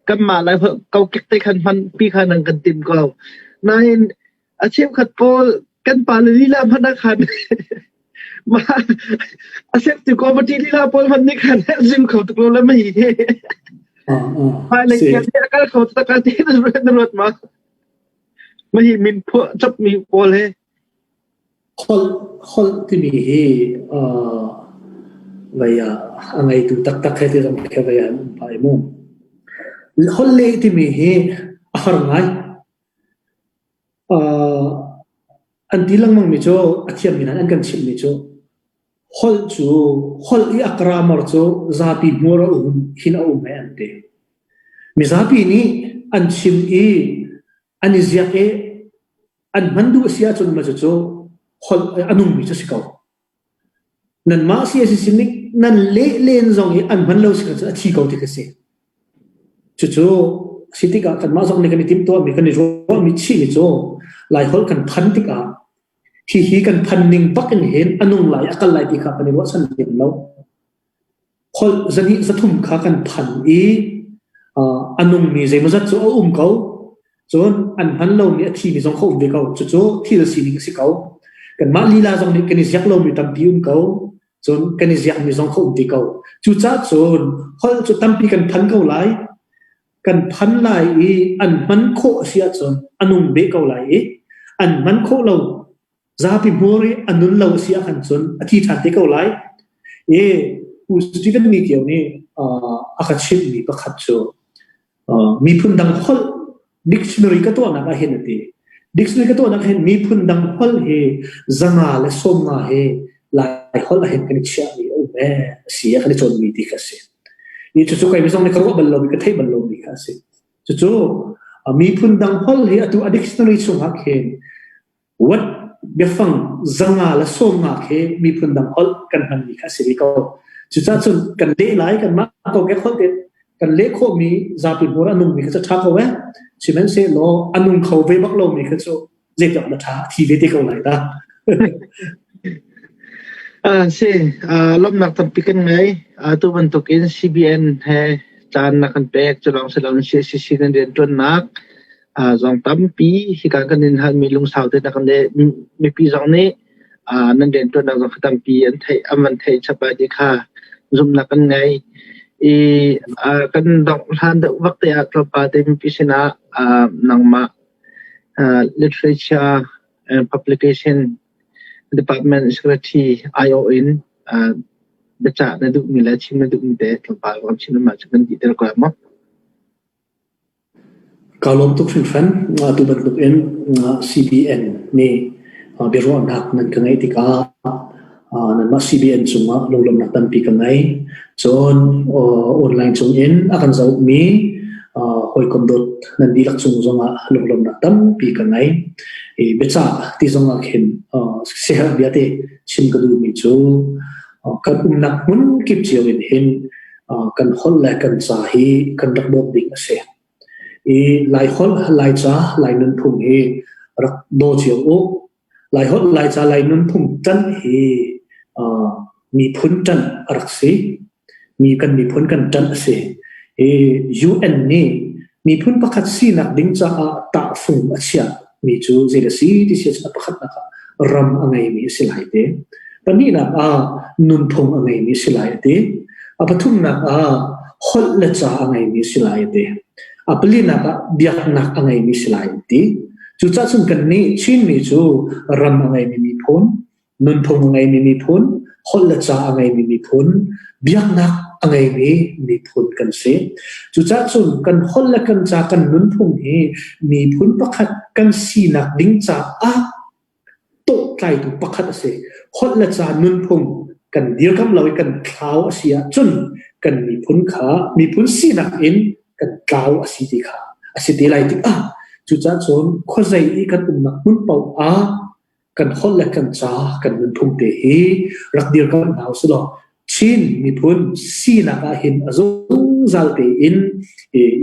kanmah Laiholh kokek te khan hman pi kha nan kan tim ko. Nain a cheukhat pawl kan pale lila hmanh ah khan mah a sertu committee lila pawl hmanh nih khan zim kho tuk lo le mei he. Hmailei tiang hi a kal kho taktak ti na ruat ma? Mahi min phuah chapmi pawl he. Holh holh timi hi vei ah a ngeitu taktak he ti zong khi vei ah an um pah i mu. Holh leh timi hi a har ngai. An ti lengmangmi cu a thiammi hna an kan chimhmi cu holh cu holh i a grammar cu zapi hmur a um hin a um he an ti. Mizapi nih an chim i an i ziak i an hman duh a si ahcun mah cucu holh a nungmi cu a si ko. Nanmah si a si sin nih nan leh len zong i an hman lo si cun a thi ko ti ka si. Cucu a si tikah kanmah zong nih kan i timhtuahmi kan i ruahmi chihmi cu Laiholh kan phan tikah hihi kan phan ning bak in hin a nung lai a kal lai ti kha kan i ruahchan lem lo. Holh zahnih zathum kha kan phan i. A nungmi zeimawzat cu a um ko. Cun an hman lomi a thimi zong kha um ve ko. Cucu thil sining a si ko. Kanmah lila zong nih kan i ziak lomi tampi um ko. Cun kan i ziakmi zong kha um ti ko. Cucaah cun holh cu tampi kan phan ko lai. Kan phan lai i an hman khawh a si ahcun a nung beh ko lai i an hman khawh lo zapi hmur i a nun lo a si ahkhan cun a thi ṭhan te ko lai. I U Stephen Ni Kio nih a ka chimhmi pakhat cu miphun dang holh dictionary ka tuahnak ah hin a ti. Dictionary ka tuahnak hin miphun dang holh hi 150 hi Lai holh ah hin kan i chiahmi a um ee a si a kan i cawnmi ti kha a si. I cucu kei zong nih ka ruah bal lomi ka theih bal lomi kha a si. Cucu miphun dang holh hi atu a dictionary chungah khin What biafang 150 khi miphun dang holh kan hmanmi kha a si rih ko. Cucaah cun kan leh lai kanmah kokek holh te kan leh khawhmi zapi hmur a nungmi kha cu ṭha ko eh. Sihmanhsehlaw a nung kho ve bak lomi kha cu zeitluk na ṭha a thi ve te ko lai dah. Si, lawmhnak tampi kan ngei. Atu bantukin CBN he caan na kan pek cu lawng si loin CCC nan rianṭuannak zong tampi hika kan in halmi lungsau te na kan le mipi zong nih nan rianṭuannak zong kha tampi an theih an van theih chap lai ti kha zumhnak kan ngei. I kan dongh hlan deuh vak te ah tlawmpal te mipi sinah nangmah literature and publication department secretary aiawh in biacah na duhmi le chim na duhmi te tlawmpal kan chim ma cu kan dih ter ko maw? Kaa lawm tuk hringhran. Atu bantuk in CBN nih biaruahnak nan ka ngeih tikah nanmah CBN cungah lunglawmhnak tampi ka ngei. Cun online cungin a kan zohmi hawikom dawt nan dihlak cung zongah lunglawmhnak tampi ka ngei. I biacah ti zongah khin siaherh bia te chim ka duhmi cu kan umnak hmun kip cio in hin kan holh le kan ca hi kan rak dawt ding a si. I Laiholh, Laica, Lai nunphung hi rak daw cio u. Laiholh, Laica, Lai nunphung ṭanh hi miphun ṭanh a rak si. Mi kan miphun kan ṭanh a si. I UN nih miphun pakhat sinak ding caah tahfung a chiah mi cu zei a si ti si a pakhatnak ah ram a ngeimi a si lai te. Pahnihnak ah nunphung a ngeimi a si lai a ti. A pathumnak ah holh le ca a ngeimi a si lai a ti. A palinak ah biaknak a ngeimi a si lai a ti. Cucaah cun kannih Chinmi cu ram a ngeimi miphun, nunphung a ngeimi miphun, holh le ca a ngeimi miphun, biaknak a ngeimi miphun kan si. Cucaah cun kan holh le kan ca, kan nunphung hi miphun pakhat kan sinak ding caah tawhtlaitu pakhat a si. Holh le ca nunphung kan dirkamh lo i kan thlau a si ahcun kan miphun kha miphun sinak in kan tlau a si ti kha a si te lai tikah cucaah cun khuazei i kan umnak hmun paoh ah kan holh le kan ca kan nunphung te hi rak dirkamh hna usih law Chin miphun sinak ah hin a zungzal tein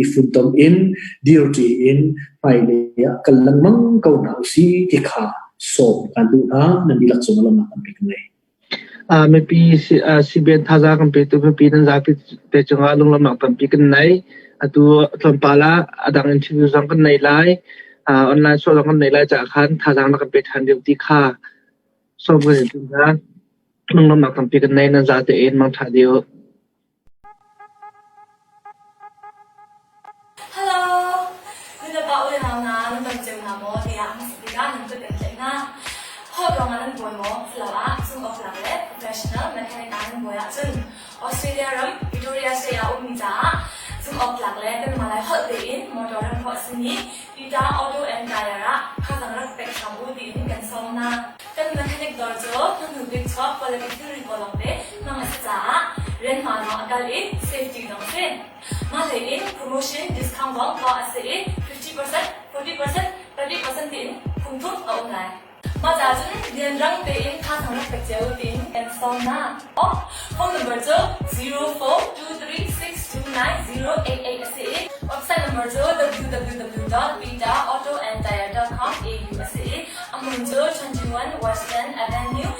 i funtom in dirṭi in hmailei ah kal lengmang ko hna usih ti kha sawm kan duh hna. Nan dihlak cung ah lawmhnak tampi kan ngei. Mipi CBN thazaang kan petu mipi nan zapi te cungah lunglawmhnak tampi kan nei. Atu tlawmpal ah a dang interview zong kan nei lai. Online show zong kan nei lai caah khan thazaang na kan pe ṭhan deuh ti kha sawm kan in duh hna. Lunglawmhnak tampi kan nei. Nan zate in mangṭha dih u. Hello! Nulepa u le nau hna, nan dam cio hna maw tiah hmasat bik ah nan kut kan tlaih hna. Holh ruangah nan buai maw? Asiloah zumhawktlak le professional mechanic ah nan buai ahcun Australia ram Victoria State ah ummi caah zumhawktlak le kanmah lai holh tein motor remh khawh a simi Peter Auto and Tire ah thazaang rak pek hram u tiin kan sawm hna. Kan mechanic dawr cu hnu bik chuak quality thilri pawl lawngte hmang a si caah rianhma zong a kal i safety zong a si. Mah hlei in promotion discount zong tuah a si i 50%, 40%, 30% tiin phungthum a um lai. Mah ca cun rianrang tein thazaang rak pek cio tiin kan sawm hna. Phone number cu 0423629088 a si i website number cu www.betaautoandtire.com au a si i a hmun cu 21 Western Avenue.